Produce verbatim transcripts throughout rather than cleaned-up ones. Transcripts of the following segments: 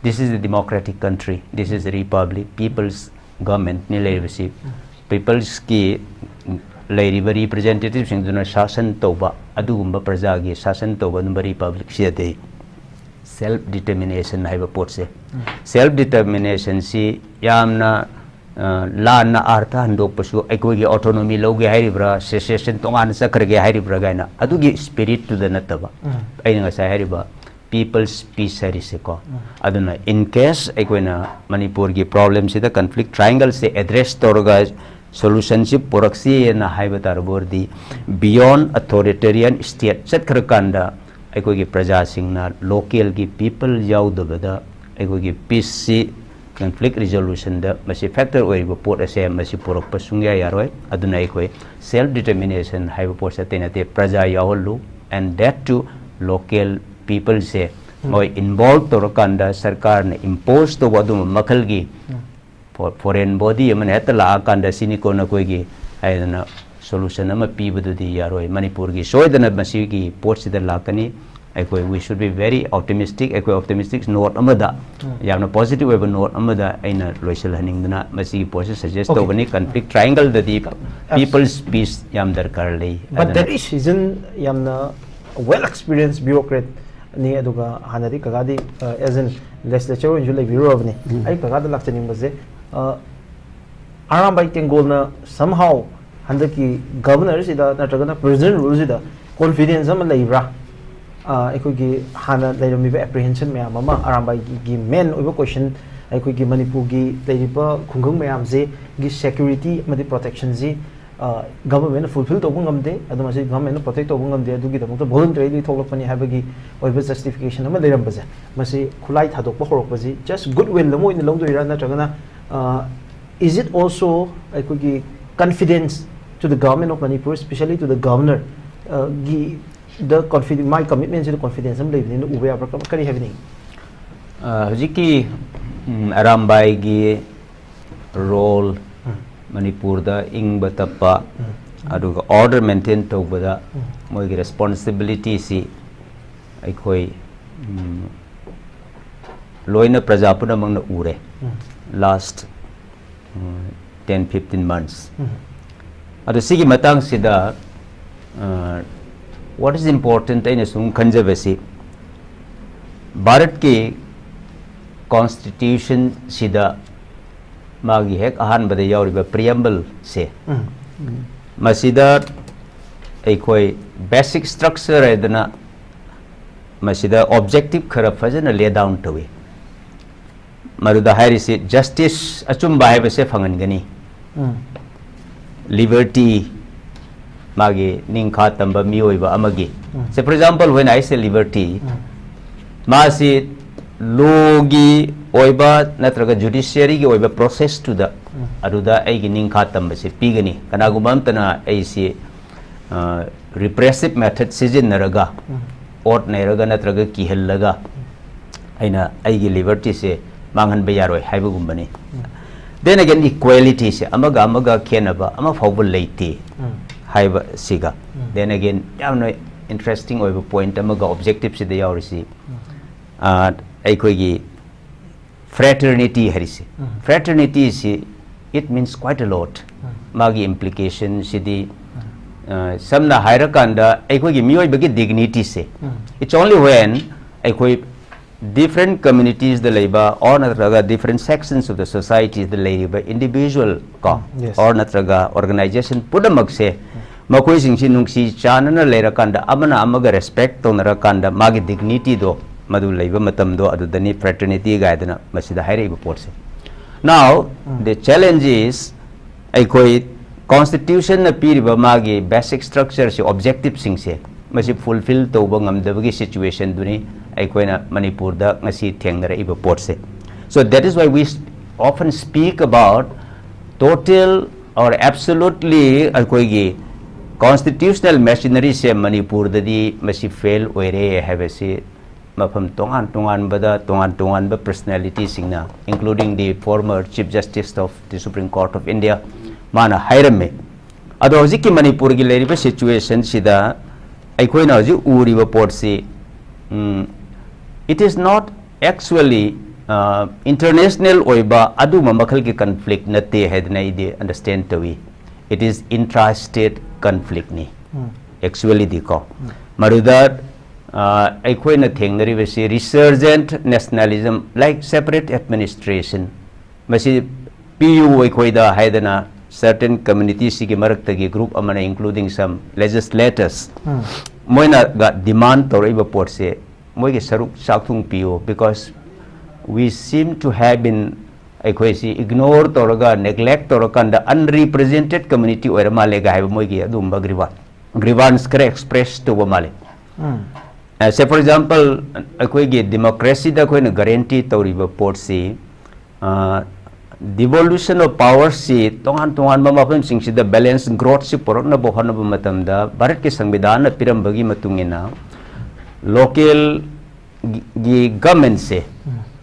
This is a democratic country, this is a republic, people's government ꯅꯤ ꯂꯩꯔꯤꯕꯁꯤ, people's ꯀꯤ ꯂꯩꯔꯤꯕ representative ꯁꯤꯡꯗꯨꯅ ꯁꯥꯁꯟ ꯇꯧꯕ ꯑꯗꯨꯒꯨꯝꯕ ꯄ꯭ꯔꯖꯥꯒꯤ ꯁꯥꯁꯟ ꯇꯧꯕ ꯑꯗꯨꯝꯕ republic ꯁꯤꯗꯗꯤ self determination ꯍꯥꯏꯕ ꯄꯣꯠꯁꯦ, self determination ꯁꯤ ꯌꯥꯝꯅ ꯂꯥꯟꯅ ꯑꯥꯔꯊ ꯍꯟꯗꯣꯛꯄꯁꯨ ꯑꯩꯈꯣꯏꯒꯤ autonomy ꯂꯧꯒꯦ ꯍꯥꯏꯔꯤꯕ꯭ꯔꯥ, secession ꯇꯣꯉꯥꯟꯅ ꯆꯠꯈ꯭ꯔꯒꯦ ꯍꯥꯏꯔꯤꯕ꯭ꯔꯥ ꯀꯥꯏꯅ ꯑꯗꯨꯒꯤ spirit ꯇꯨꯗ ꯅꯠꯇꯕ, ꯑꯩꯅ ꯉꯁꯥꯏ ꯍꯥꯏꯔꯤꯕ people's peace ꯍꯥꯏꯔꯤꯁꯦꯀꯣ, ꯑꯗꯨꯅ in case ꯑꯩꯈꯣꯏꯅ ꯃꯅꯤꯄꯨꯔꯒꯤ problem ꯁꯤꯗ conflict triangle ꯁꯦ address ꯇꯧꯔꯒ solution ꯁꯤ ꯄꯨꯔꯛꯁꯤꯅ ꯍꯥꯏꯕ ꯇꯥꯔꯕ ꯑꯣꯏꯔꯗꯤ, beyond authoritarian state ꯆꯠꯈ꯭ꯔꯀꯥꯟꯗ ꯑꯩꯈꯣꯏꯒꯤ ꯄ꯭ꯔꯖꯥꯁꯤꯡꯅ local ꯒꯤ people ꯌꯥꯎꯗꯕꯗ ꯑꯩꯈꯣꯏꯒꯤ peace ꯁꯤ conflict resolution ꯗ ꯃꯁꯤ factor ꯑꯣꯏꯔꯤꯕ ꯄꯣꯠ ꯑꯁꯦ ꯃꯁꯤ ꯄꯨꯔꯛꯄ ꯁꯨꯡꯌꯥ ꯌꯥꯔꯣꯏ꯫ ꯑꯗꯨꯅ ꯑꯩꯈꯣꯏ self determination ꯍꯥꯏꯕ ꯄꯣꯠꯁꯦ ꯑꯇꯩ ꯅꯠꯇꯦ, ꯄ꯭ꯔꯖꯥ ꯌꯥꯎꯍꯜꯂꯨ, and that to local people ꯁꯦ ꯃꯣꯏ involve ꯇꯧꯔꯀꯥꯟꯗ ꯁꯔꯀꯥꯔꯅ impose ꯇꯧꯕ ꯑꯗꯨꯝꯕ ꯃꯈꯜꯒꯤ foreign body ꯑꯃꯅ ꯍꯦꯛꯇ ꯂꯥꯛꯑꯀꯥꯟꯗ ꯁꯤꯅꯤꯀꯣ ꯅꯈꯣꯏꯒꯤ ꯍꯥꯏꯗꯅ solution ꯑꯃ ꯄꯤꯕꯗꯨꯗꯤ ꯌꯥꯔꯣꯏ꯫ ꯃꯅꯤꯄꯨꯔꯒꯤ ꯁꯣꯏꯗꯅ ꯃꯁꯤꯒꯤ ꯄꯣꯠꯁꯤꯗ ꯂꯥꯛꯀꯅꯤ꯫ ꯑꯩꯈꯣꯏ we should be very optimistic꯫ ꯑꯩꯈꯣꯏ optimistic note ꯑꯃꯗ, ꯌꯥꯝꯅ positive ꯑꯣꯏꯕ note ꯑꯃꯗ ꯑꯩꯅ ꯂꯣꯏꯁꯤꯜꯍꯟꯅꯤꯡꯗꯅ ꯃꯁꯤꯒꯤ ꯄꯣꯠꯁꯤ suggest ꯇꯧꯕꯅꯤ꯫ Conflict triangle ꯗꯗꯤ people's peace ꯌꯥꯝ ꯗꯔꯀꯥꯔ ꯂꯩ꯫ But ꯑꯗꯨꯅ that is season ꯌꯥꯝꯅ well experienced bureaucrat ꯅꯤ꯫ ꯑꯗꯨꯒ ꯍꯥꯟꯅꯗꯤ ꯀꯀꯥꯗꯤ as an legislature ꯑꯣꯏꯅꯁꯨ ꯂꯩꯕꯤꯔꯨꯔꯕꯅꯤ꯫ ꯑꯩ ꯀꯀꯥꯗ ꯂꯥꯛꯆꯅꯤꯡꯕꯁꯦ, ꯑꯔꯥꯝꯕꯥꯏ ꯇꯦꯡꯒꯣꯜꯅ somehow ꯍꯟꯗꯛꯀꯤ governor ꯁꯤꯗ ꯅꯠꯇ꯭ꯔꯒꯅ present rule ꯁꯤꯗ confidence ꯑꯃ ꯂꯩꯕ꯭ꯔꯥ? ꯑꯩꯈꯣꯏꯒꯤ ꯍꯥꯟꯅ ꯂꯩꯔꯝꯃꯤꯕ apprehension ꯃꯌꯥꯝ ꯑꯃ, ꯑꯔꯥꯝꯕꯥꯏꯒꯤ main ꯑꯣꯏꯕ question, ꯑꯩꯈꯣꯏꯒꯤ ꯃꯅꯤꯄꯨꯔꯒꯤ ꯂꯩꯔꯤꯕ ꯈꯨꯡꯒꯪ ꯃꯌꯥꯝꯁꯤꯒꯤ security ꯑꯃꯗꯤ protection ꯁꯤ government ꯅ fulfill ꯇꯧꯕ ꯉꯝꯗꯦ, ꯑꯗꯨ ꯃꯁꯤ government ꯅ protect ꯇꯧꯕ ꯉꯝꯗꯦ, ꯑꯗꯨꯒꯤꯗꯃꯛꯇ voluntarily ꯊꯣꯛꯂꯛꯄꯅꯤ ꯍꯥꯏꯕꯒꯤ ꯑꯣꯏꯕ justification ꯑꯃ ꯂꯩꯔꯝꯕꯁꯦ, ꯃꯁꯤ ꯈꯨꯠꯂꯥꯏ ꯊꯥꯗꯣꯛꯄ ꯍꯧꯔꯛꯄꯁꯤ just goodwill ꯑꯃ ꯑꯣꯏꯅ ꯂꯧꯗꯣꯏꯔꯥ, ꯅꯠꯇ꯭ꯔꯒꯅ is it also ꯑꯩꯈꯣꯏꯒꯤ confidence to the government of Manipur, especially to the governor ꯒꯤ ꯗ confidence, ꯃꯥꯏ commitment ꯁꯤꯗ confidence ꯑꯃ ꯂꯩꯕꯅꯤꯅ ꯎꯕ ꯌꯥꯕ꯭ꯔꯥ? ꯀꯔꯤ ꯍꯥꯏꯕꯤꯅꯤꯡꯉꯤ? ꯍꯧꯖꯤꯛꯀꯤ ꯑꯔꯥꯝꯕꯥꯏꯒꯤ role ꯃꯅꯤꯄꯨꯔꯗ ꯏꯪꯕ ꯇꯞꯄ ꯑꯗꯨꯒ order maintain ꯇꯧꯕꯗ ꯃꯣꯏꯒꯤ responsibility ꯁꯤ ꯑꯩꯈꯣꯏ ꯂꯣꯏꯅ ꯄ꯭ꯔꯖꯥ ꯄꯨꯝꯅꯃꯛꯅ ꯎꯔꯦ꯫ Last ten fifteen months꯫ ꯑꯗꯣ ꯁꯤꯒꯤ ꯃꯇꯥꯡꯁꯤꯗ what is important ꯑꯩꯅ ꯁꯨꯝ ꯈꯟꯖꯕꯁꯤ, ꯚꯥꯔꯠꯀꯤ constitution ꯁꯤꯗ ꯃꯥꯒꯤ ꯍꯦꯛ ꯑꯍꯥꯟꯕꯗ ꯌꯥꯎꯔꯤꯕ preamble ꯁꯦ, ꯃꯁꯤꯗ ꯑꯩꯈꯣꯏ basic structure ꯍꯥꯏꯗꯅ ꯃꯁꯤꯗ objective ꯈꯔ ꯐꯖꯅ lay down ꯇꯧꯏ꯫ ꯃꯗꯨꯗ ꯍꯥꯏꯔꯤꯁꯤ justice, ꯑꯆꯨꯝꯕ ꯍꯥꯏꯕꯁꯦ ꯐꯪꯍꯟꯒꯅꯤ꯫ Liberty, ꯃꯥꯒꯤ ꯅꯤꯡꯈꯥ ꯇꯝꯕ ꯃꯤꯑꯣꯏꯕ ꯑꯃꯒꯤ꯫ Say, for example, when I say liberty, ꯃꯥꯁꯤ law ꯒꯤ ꯑꯣꯏꯕ ꯅꯠꯇ꯭ꯔꯒ judiciary ꯒꯤ ꯑꯣꯏꯕ process ꯇꯨꯗ ꯑꯗꯨꯗ ꯑꯩꯒꯤ ꯅꯤꯡꯈꯥ ꯇꯝꯕꯁꯤ ꯄꯤꯒꯅꯤ꯫ ꯀꯅꯥꯒꯨꯝꯕ ꯑꯝꯇꯅ ꯑꯩꯁꯤ repressive method ꯁꯤꯖꯤꯟꯅꯔꯒ, ꯑꯣꯠ ꯅꯩꯔꯒ ꯅꯠꯇ꯭ꯔꯒ ꯀꯤꯍꯜꯂꯒ ꯑꯩꯅ ꯑꯩꯒꯤ liberty ꯁꯦ ꯃꯥꯡꯍꯟꯕ ꯌꯥꯔꯣꯏ ꯍꯥꯏꯕꯒꯨꯝꯕꯅꯤ꯫ Then again, equality ꯁꯦ, ꯑꯃꯒ ꯑꯃꯒ ꯈꯦꯠꯅꯕ ꯑꯃ ꯐꯥꯎꯕ ꯂꯩꯇꯦ ꯍꯥꯏꯕꯁꯤꯒ, then again, ꯌꯥꯝꯅ interesting ꯑꯣꯏꯕ point ꯑꯃꯒ objective ꯁꯤꯗ ꯌꯥꯎꯔꯤꯁꯤ, ꯑꯩꯈꯣꯏꯒꯤ fraternity ꯍꯥꯏꯔꯤꯁꯤ꯫ Fraternity ꯁꯤ, it means quite a lot꯫ ꯃꯥꯒꯤ implication ꯁꯤꯗꯤ, ꯁꯝꯅ ꯍꯥꯏꯔꯀꯥꯟꯗ, ꯑꯩꯈꯣꯏꯒꯤ ꯃꯤꯑꯣꯏꯕꯒꯤ dignity say, it's only when ꯑꯩꯈꯣꯏ different communities ꯗ ꯂꯩꯕ, or ꯅꯠꯇ꯭ꯔꯒ different sections of the society ꯗ ꯂꯩꯔꯤꯕ individual ꯀꯣ, or ꯅꯠꯇ꯭ꯔꯒ organization ꯄꯨꯝꯅꯃꯛꯁꯦ, ꯃꯈꯣꯏꯁꯤꯡꯁꯤ ꯅꯨꯡꯁꯤ ꯆꯥꯟꯅꯅ ꯂꯩꯔꯀꯥꯟꯗ, ꯑꯃꯅ ꯑꯃꯒ respect ꯇꯧꯅꯔꯀꯥꯟꯗ, ꯃꯥꯒꯤ dignity ꯗꯣ ꯃꯗꯨ ꯂꯩꯕ ꯃꯇꯝꯗꯣ, ꯑꯗꯨꯗꯅꯤ fraternity ꯒꯥꯏꯗꯅ ꯃꯁꯤꯗ ꯍꯥꯏꯔꯛꯏꯕ ꯄꯣꯠꯁꯦ꯫ Now, the challenge is, ꯑꯩꯈꯣꯏ constitution ꯅ ꯄꯤꯔꯤꯕ ꯃꯥꯒꯤ basic structure ꯁꯦ, objective ꯁꯤꯡꯁꯦ, ꯃꯁꯤ fulfill ꯇꯧꯕ ꯉꯝꯗꯕꯒꯤ situation ꯗꯨꯅꯤ ꯑꯩꯈꯣꯏꯅ ꯃꯅꯤꯄꯨꯔꯗ ꯉꯁꯤ ꯊꯦꯡꯅꯔꯛꯏꯕ ꯄꯣꯠꯁꯦ꯫ So that is why we often speak about total or absolutely ꯑꯩꯈꯣꯏꯒꯤ constitutional machinery ꯁꯦ ꯃꯅꯤꯄꯨꯔꯗꯗꯤ ꯃꯁꯤ fail ꯑꯣꯏꯔꯦ ꯍꯥꯏꯕꯁꯤ ꯃꯐꯝ ꯇꯣꯉꯥꯟ ꯇꯣꯉꯥꯟꯕꯗ ꯇꯣꯉꯥꯟ ꯇꯣꯉꯥꯟꯕ personality ꯁꯤꯡꯅ, including the former Chief Justice of the Supreme Court of India, ꯃꯥꯅ ꯍꯥꯏꯔꯝꯃꯤ꯫ ꯑꯗꯣ ꯍꯧꯖꯤꯛꯀꯤ ꯃꯅꯤꯄꯨꯔꯒꯤ ꯂꯩꯔꯤꯕ situation ꯁꯤꯗ ꯑꯩꯈꯣꯏꯅ ꯍꯧꯖꯤꯛ ꯎꯔꯤꯕ ꯄꯣꯠꯁꯤ, ꯎꯝ, it is not Actually, international ꯑꯣꯏꯕ ꯑꯗꯨꯝꯕ ꯃꯈꯜꯒꯤ conflict ꯅꯠꯇꯦ ꯍꯥꯏꯗꯅ ꯑꯩꯗꯤ understand ꯇꯧꯏ. It is intra-state conflict ꯅꯤ. Actually ꯗꯤꯀꯣ, ꯃꯗꯨꯗ ꯑꯩꯈꯣꯏꯅ ꯊꯦꯡꯅꯔꯤꯕꯁꯤ resurgent nationalism, like separate administration, ꯃꯁꯤ ꯄꯤꯌꯨ ꯑꯩꯈꯣꯏꯗ ꯍꯥꯏꯗꯅ certain community ꯁꯤꯒꯤ ꯃꯔꯛꯇꯒꯤ group ꯑꯃꯅ, including some legislators, ꯃꯣꯏꯅꯒ demand ꯇꯧꯔꯛꯏꯕ ꯄꯣꯠꯁꯦ, ꯃꯣꯏꯒꯤ ꯁꯔꯨꯛ ꯆꯥꯛꯊꯨꯡ ꯄꯤꯌꯨ, because we seem to have been, ꯑꯩꯈꯣꯏꯁꯤ ignore ꯇꯧꯔꯒ, neglect ꯇꯧꯔꯀꯥꯟꯗ unrepresented community ꯑꯣꯏꯔ ꯃꯥꯜꯂꯦꯒ ꯍꯥꯏꯕ ꯃꯣꯏꯒꯤ ꯑꯗꯨꯒꯨꯝꯕ grievance, grievance ꯈꯔ express ꯇꯧꯕ ꯃꯥꯜꯂꯦ. Say for example, ꯑꯩꯈꯣꯏꯒꯤ democracy ꯗ ꯑꯩꯈꯣꯏꯅ guarantee ꯇꯧꯔꯤꯕ ꯄꯣꯠꯁꯤ, devolution of power ꯁꯤ ꯇꯣꯉꯥꯟ ꯇꯣꯉꯥꯟꯕ ꯃꯐꯝꯁꯤꯡꯁꯤꯗ balance growth ꯁꯤ ꯄꯨꯔꯛꯅꯕ ꯍꯣꯠꯅꯕ ꯃꯇꯝꯗ, ꯚꯥꯔꯠꯀꯤ ꯁꯪꯕꯤꯙꯥꯟꯅ ꯄꯤꯔꯝꯕꯒꯤ ꯃꯇꯨꯡ ꯏꯟꯅ local ꯒꯤ government ꯁꯦ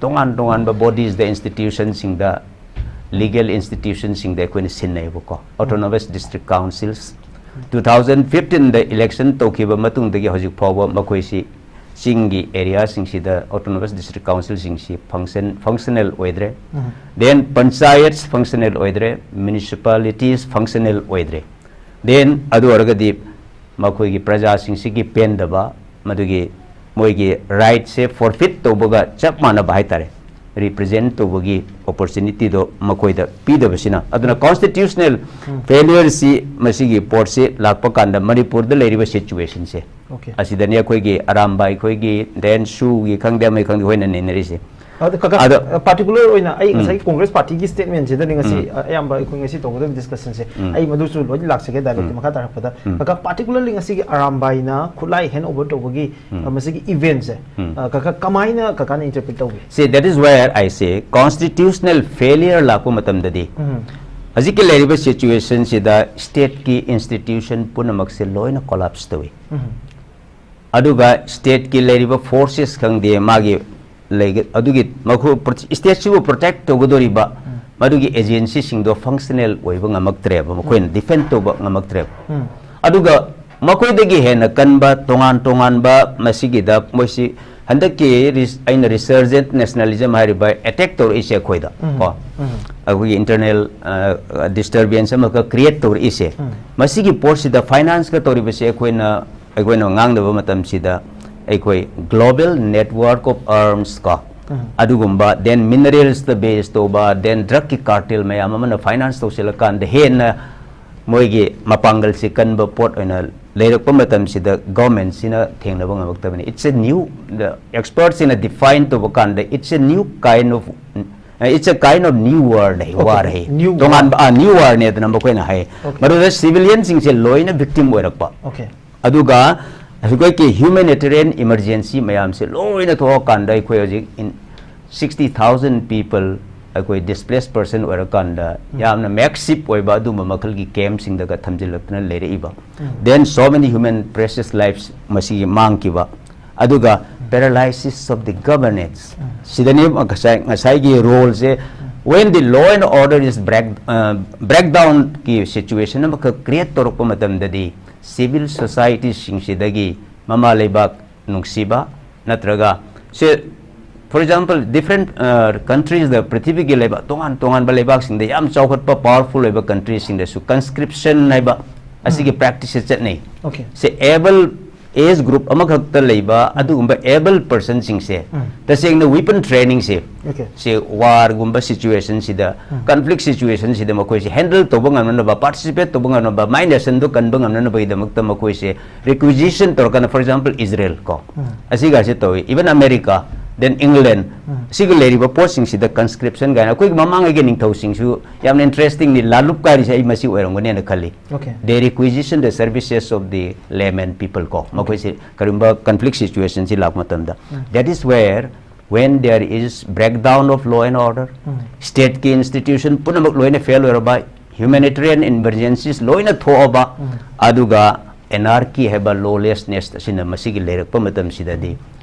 ꯇꯣꯉꯥꯟ ꯇꯣꯉꯥꯟꯕ bodies ꯗ, institution ꯁꯤꯡꯗ, legal institution ꯁꯤꯡꯗ ꯑꯩꯈꯣꯏꯅ ꯁꯤꯟꯅꯩꯕꯀꯣ. Autonomous district councils, two thousand fifteen ꯗ election ꯇꯧꯈꯤꯕ ꯃꯇꯨꯡꯗꯒꯤ ꯍꯧꯖꯤꯛ ꯐꯥꯎꯕ ꯃꯈꯣꯏꯁꯤ ꯆꯤꯡꯒꯤ area ꯁꯤꯡꯁꯤꯗ autonomous district council ꯁꯤꯡꯁꯤ function, functional ꯑꯣꯏꯗ꯭ꯔꯦ. Then panchayats functional ꯑꯣꯏꯗ꯭ꯔꯦ, municipalities functional ꯑꯣꯏꯗ꯭ꯔꯦ. Then ꯑꯗꯨ ꯑꯣꯏꯔꯒꯗꯤ ꯃꯈꯣꯏꯒꯤ ꯄ꯭ꯔꯖꯥꯁꯤꯡꯁꯤꯒꯤ ꯄꯦꯟꯗꯕ, ꯃꯗꯨꯒꯤ ꯃꯣꯏꯒꯤ right ꯁꯦ forfeit ꯇꯧꯕꯒ ꯆꯞ ꯃꯥꯟꯅꯕ ꯍꯥꯏꯇꯥꯔꯦ, represent ꯇꯧꯕꯒꯤ opportunity ꯗꯣ ꯃꯈꯣꯏꯗ ꯄꯤꯗꯕꯁꯤꯅ. ꯑꯗꯨꯅ constitutional failure ꯁꯤ ꯃꯁꯤꯒꯤ ꯄꯣꯠꯁꯤ ꯂꯥꯛꯄ ꯀꯥꯟꯗ ꯃꯅꯤꯄꯨꯔꯗ ꯂꯩꯔꯤꯕ situation ꯁꯦ, ꯑꯁꯤꯗꯅꯤ ꯑꯩꯈꯣꯏꯒꯤ ꯑꯔꯥꯝꯕꯥꯏ ꯈꯣꯏꯒꯤ, then ꯁꯨꯒꯤ ꯈꯪꯗꯦ, ꯑꯃꯒꯤ ꯈꯪꯗꯦ, ꯑꯩꯈꯣꯏꯅ ꯅꯩꯅꯔꯤꯁꯦ. ꯑꯗꯣ ꯀꯀꯥ, ꯑꯗꯣ particular ꯑꯣꯏꯅ ꯑꯩ ꯉꯁꯥꯏ Congress party ꯒꯤ statement ꯁꯤꯗꯅꯤ ꯉꯁꯤ, ꯑ, ꯑꯌꯥꯝꯕ ꯑꯩꯈꯣꯏ ꯉꯁꯤ ꯇꯧꯒꯗꯕ discussion ꯁꯦ, ꯑꯩ ꯃꯗꯨꯁꯨ ꯂꯣꯏ ꯂꯥꯛꯆꯒꯦ dialogue ꯇ ꯃꯈꯥ ꯇꯥꯔꯛꯄꯗ. ꯀꯀꯥ, particularly ꯉꯁꯤꯒꯤ ꯑꯔꯥꯝꯕꯥꯏꯅ ꯈꯨꯠꯂꯥꯏ hand over ꯇꯧꯕꯒꯤ, ꯑ, ꯃꯁꯤꯒꯤ event ꯁꯦ, ꯑ, ꯀꯀꯥ, ꯀꯃꯥꯏꯅ ꯀꯀꯥꯅ interpret ꯇꯧꯒꯦ? See, that is where I say constitutional failure ꯂꯥꯛꯄ ꯃꯇꯝꯗꯗꯤ ꯍꯧꯖꯤꯛꯀꯤ ꯂꯩꯔꯤꯕ situation ꯁꯤꯗ state ꯀꯤ institution ꯄꯨꯝꯅꯃꯛꯁꯦ ꯂꯣꯏꯅ collapse ꯇꯧꯏ꯫ ꯑꯗꯨꯒ state ꯀꯤ ꯂꯩꯔꯤꯕ forces ꯈꯪꯗꯦ, ꯃꯥꯒꯤ ꯂꯩꯒ-, ꯑꯗꯨꯒꯤ ꯃꯈꯣꯏ ꯄ꯭ꯔꯣ-, state ꯁꯤꯕꯨ protect ꯇꯧꯒꯗꯧꯔꯤꯕ ꯃꯗꯨꯒꯤ agency ꯁꯤꯡꯗꯣ functional ꯑꯣꯏꯕ ꯉꯝꯃꯛꯇ꯭ꯔꯦꯕ, ꯃꯈꯣꯏꯅ defend ꯇꯧꯕ ꯉꯝꯃꯛꯇ꯭ꯔꯦꯕ꯫ ꯑꯗꯨꯒ ꯃꯈꯣꯏꯗꯒꯤ ꯍꯦꯟꯅ ꯀꯟꯕ ꯇꯣꯉꯥꯟ ꯇꯣꯉꯥꯟꯕ ꯃꯁꯤꯒꯤꯗ ꯃꯣꯏꯁꯤ ꯍꯟꯗꯛꯀꯤ ꯔꯤꯁ- ꯑꯩꯅ resurgent nationalism ꯍꯥꯏꯔꯤꯕ attack ꯇꯧꯔꯛꯏꯁꯦ ꯑꯩꯈꯣꯏꯗ, ꯎꯝ, ꯀꯣ, ꯎꯝ. ꯑꯩꯈꯣꯏꯒꯤ internal disturbance ꯑꯃꯈꯛ create ꯇꯧꯔꯛꯏꯁꯦ, ꯎꯝ. ꯃꯁꯤꯒꯤ ꯄꯣꯠꯁꯤꯗ finance ꯀ ꯇꯧꯔꯤꯕꯁꯦ ꯑꯩꯈꯣꯏꯅ, ꯑꯩꯈꯣꯏꯅ ꯉꯥꯡꯅꯕ ꯃꯇꯝꯁꯤꯗ ꯑꯩꯈꯣꯏ global network of arms ꯀꯣ, ꯎꯝ. ꯑꯗꯨꯒꯨꯝꯕ, then minerals ꯇ base ꯇꯧꯕ, then drug ꯀꯤ cartel ꯃꯌꯥꯝ ꯑꯃꯅ finance ꯇꯧꯁꯤꯜꯂꯀꯥꯟꯗ ꯍꯦꯟꯅ ꯃꯣꯏꯒꯤ ꯃꯄꯥꯡꯒꯜꯁꯤ ꯀꯟꯕ ꯄꯣꯠ ꯑꯣꯏꯅ ꯂꯩꯔꯛꯄ ꯃꯇꯝꯁꯤꯗ government ꯁꯤꯅ ꯊꯦꯡꯅꯕ ꯉꯝꯃꯛꯇꯕꯅꯤ꯫ It's a new, the expert ꯁꯤꯡꯅ define ꯇꯧꯕ ꯀꯥꯟꯗ, it's a new kind of, it's a kind of new war high, Okay, war high. new war. ꯇꯣꯉꯥꯟꯕ, ꯑꯥ, new war ꯅꯦ ꯑꯗꯨꯅ ꯃꯈꯣꯏꯅ ꯍꯥꯏ꯫ Okay. ꯃꯗꯨꯗ civilian ꯁꯤꯡꯁꯦ ꯂꯣꯏꯅ victim ꯑꯣꯏꯔꯛꯄ꯫ Okay. ꯑꯗꯨꯒ ꯑꯩꯈꯣꯏꯒꯤ humanitarian emergency ꯃꯌꯥꯝꯁꯦ ꯂꯣꯏꯅ ꯊꯣꯛꯑꯀꯥꯟꯗ ꯑꯩꯈꯣꯏ ꯍꯧꯖꯤꯛ in sixty thousand people ꯑꯩꯈꯣꯏ displaced person ꯑꯣꯏꯔꯀꯥꯟꯗ ꯌꯥꯝꯅ massive ꯑꯣꯏꯕ ꯑꯗꯨꯝꯕ ꯃꯈꯜꯒꯤ camp ꯁꯤꯡꯗꯒ ꯊꯝꯖꯤꯜꯂꯛꯇꯨꯅ ꯂꯩꯔꯛꯏꯕ꯫ ꯎꯝ. Then so many human precious lives ꯃꯁꯤꯒꯤ ꯃꯥꯡꯈꯤꯕ꯫ ꯑꯗꯨꯒ paralysis of the governance꯫ ꯎꯝ. ꯁꯤꯗꯅꯤ ꯉꯁꯥꯏ, ꯉꯁꯥꯏꯒꯤ role say, when the law and order is break, uh, breakdown ꯒꯤ situation ꯑꯃꯈꯛ create ꯇꯧꯔꯛꯄ ꯃꯇꯝꯗꯗꯤ civil society ꯁꯤꯡꯁꯤꯗꯒꯤ ꯃꯃꯥ ꯂꯩꯕꯥꯛ ꯅꯨꯡꯁꯤꯕ ꯅꯠꯇ꯭ꯔꯒ ꯁꯦ, for example, different countries ꯗ ꯄ꯭ꯔꯤꯊꯤꯕꯤꯒꯤ ꯂꯩꯕꯥꯛ ꯇꯣꯉꯥꯟ ꯇꯣꯉꯥꯟꯕ ꯂꯩꯕꯥꯛꯁꯤꯡꯗ ꯌꯥꯝ ꯆꯥꯎꯈꯠꯄ powerful ꯑꯣꯏꯕ country ꯁꯤꯡꯗꯁꯨ conscription ꯍꯥꯏꯕ ꯑꯁꯤꯒꯤ practice ꯁꯦ ꯆꯠꯅꯩ꯫ Okay. ꯁꯦ able age group ꯑꯃꯈꯛꯇ ꯂꯩꯕ ꯑꯗꯨꯒꯨꯝꯕ able person ꯁꯤꯡꯁꯦ ꯎꯝ. ꯇꯁꯦꯡꯅ weapon training ꯁꯦ Okay. ꯁꯦ war ꯒꯨꯝꯕ situation ꯁꯤꯗ, ꯎꯝ. conflict situation ꯁꯤꯗ ꯃꯈꯣꯏꯁꯦ handle ꯇꯧꯕ ꯉꯝꯅꯅꯕ, participate ꯇꯧꯕ ꯉꯝꯅꯕ, ꯃꯥꯏ nation ꯗꯣ ꯀꯟꯕ ꯉꯝꯅꯅꯕꯒꯤꯗꯃꯛꯇ ꯃꯈꯣꯏꯁꯦ requisition ꯇꯧꯔꯀꯥꯟꯗ, for example, Israel ꯀꯣ, ꯎꯝ. ꯑꯁꯤꯒꯁꯦ ꯇꯧꯏ, even America, then England, ꯎꯝ. ꯁꯤꯒ ꯂꯩꯔꯤꯕ ꯄꯣꯠꯁꯤꯡꯁꯤꯗ conscription ꯀꯥꯏꯅ ꯑꯩꯈꯣꯏꯒꯤ ꯃꯃꯥꯡꯉꯩꯒꯤ ꯅꯤꯡꯊꯧꯁꯤꯡꯁꯨ ꯌꯥꯝꯅ interesting ꯅꯤ, ꯂꯥꯂꯨꯞ ꯀꯥꯏꯔꯤꯁꯦ ꯑꯩ ꯃꯁꯤ ꯑꯣꯏꯔꯝꯒꯅꯦꯅ ꯈꯜꯂꯤ꯫ Okay. They requisition the services of the layman people ꯀꯣ, ꯃꯈꯣꯏꯁꯦ ꯀꯔꯤꯒꯨꯝꯕ conflict situation ꯁꯤ ꯂꯥꯛꯄ ꯃꯇꯝꯗ, ꯎꯝ. that is where when there is breakdown of law and order, um. state ꯀꯤ institution ꯄꯨꯝꯅꯃꯛ ꯂꯣꯏꯅ fail ꯑꯣꯏꯔꯕ, humanitarian emergencies ꯂꯣꯏꯅ ꯊꯣꯛꯑꯕ, ꯎꯝ. ꯑꯗꯨꯒ anarchy ꯍꯥꯏꯕ lawlessness ꯑꯁꯤꯅ ꯃꯁꯤꯒꯤ ꯂꯩꯔꯛꯄ ꯃꯇꯝꯁꯤꯗꯗꯤ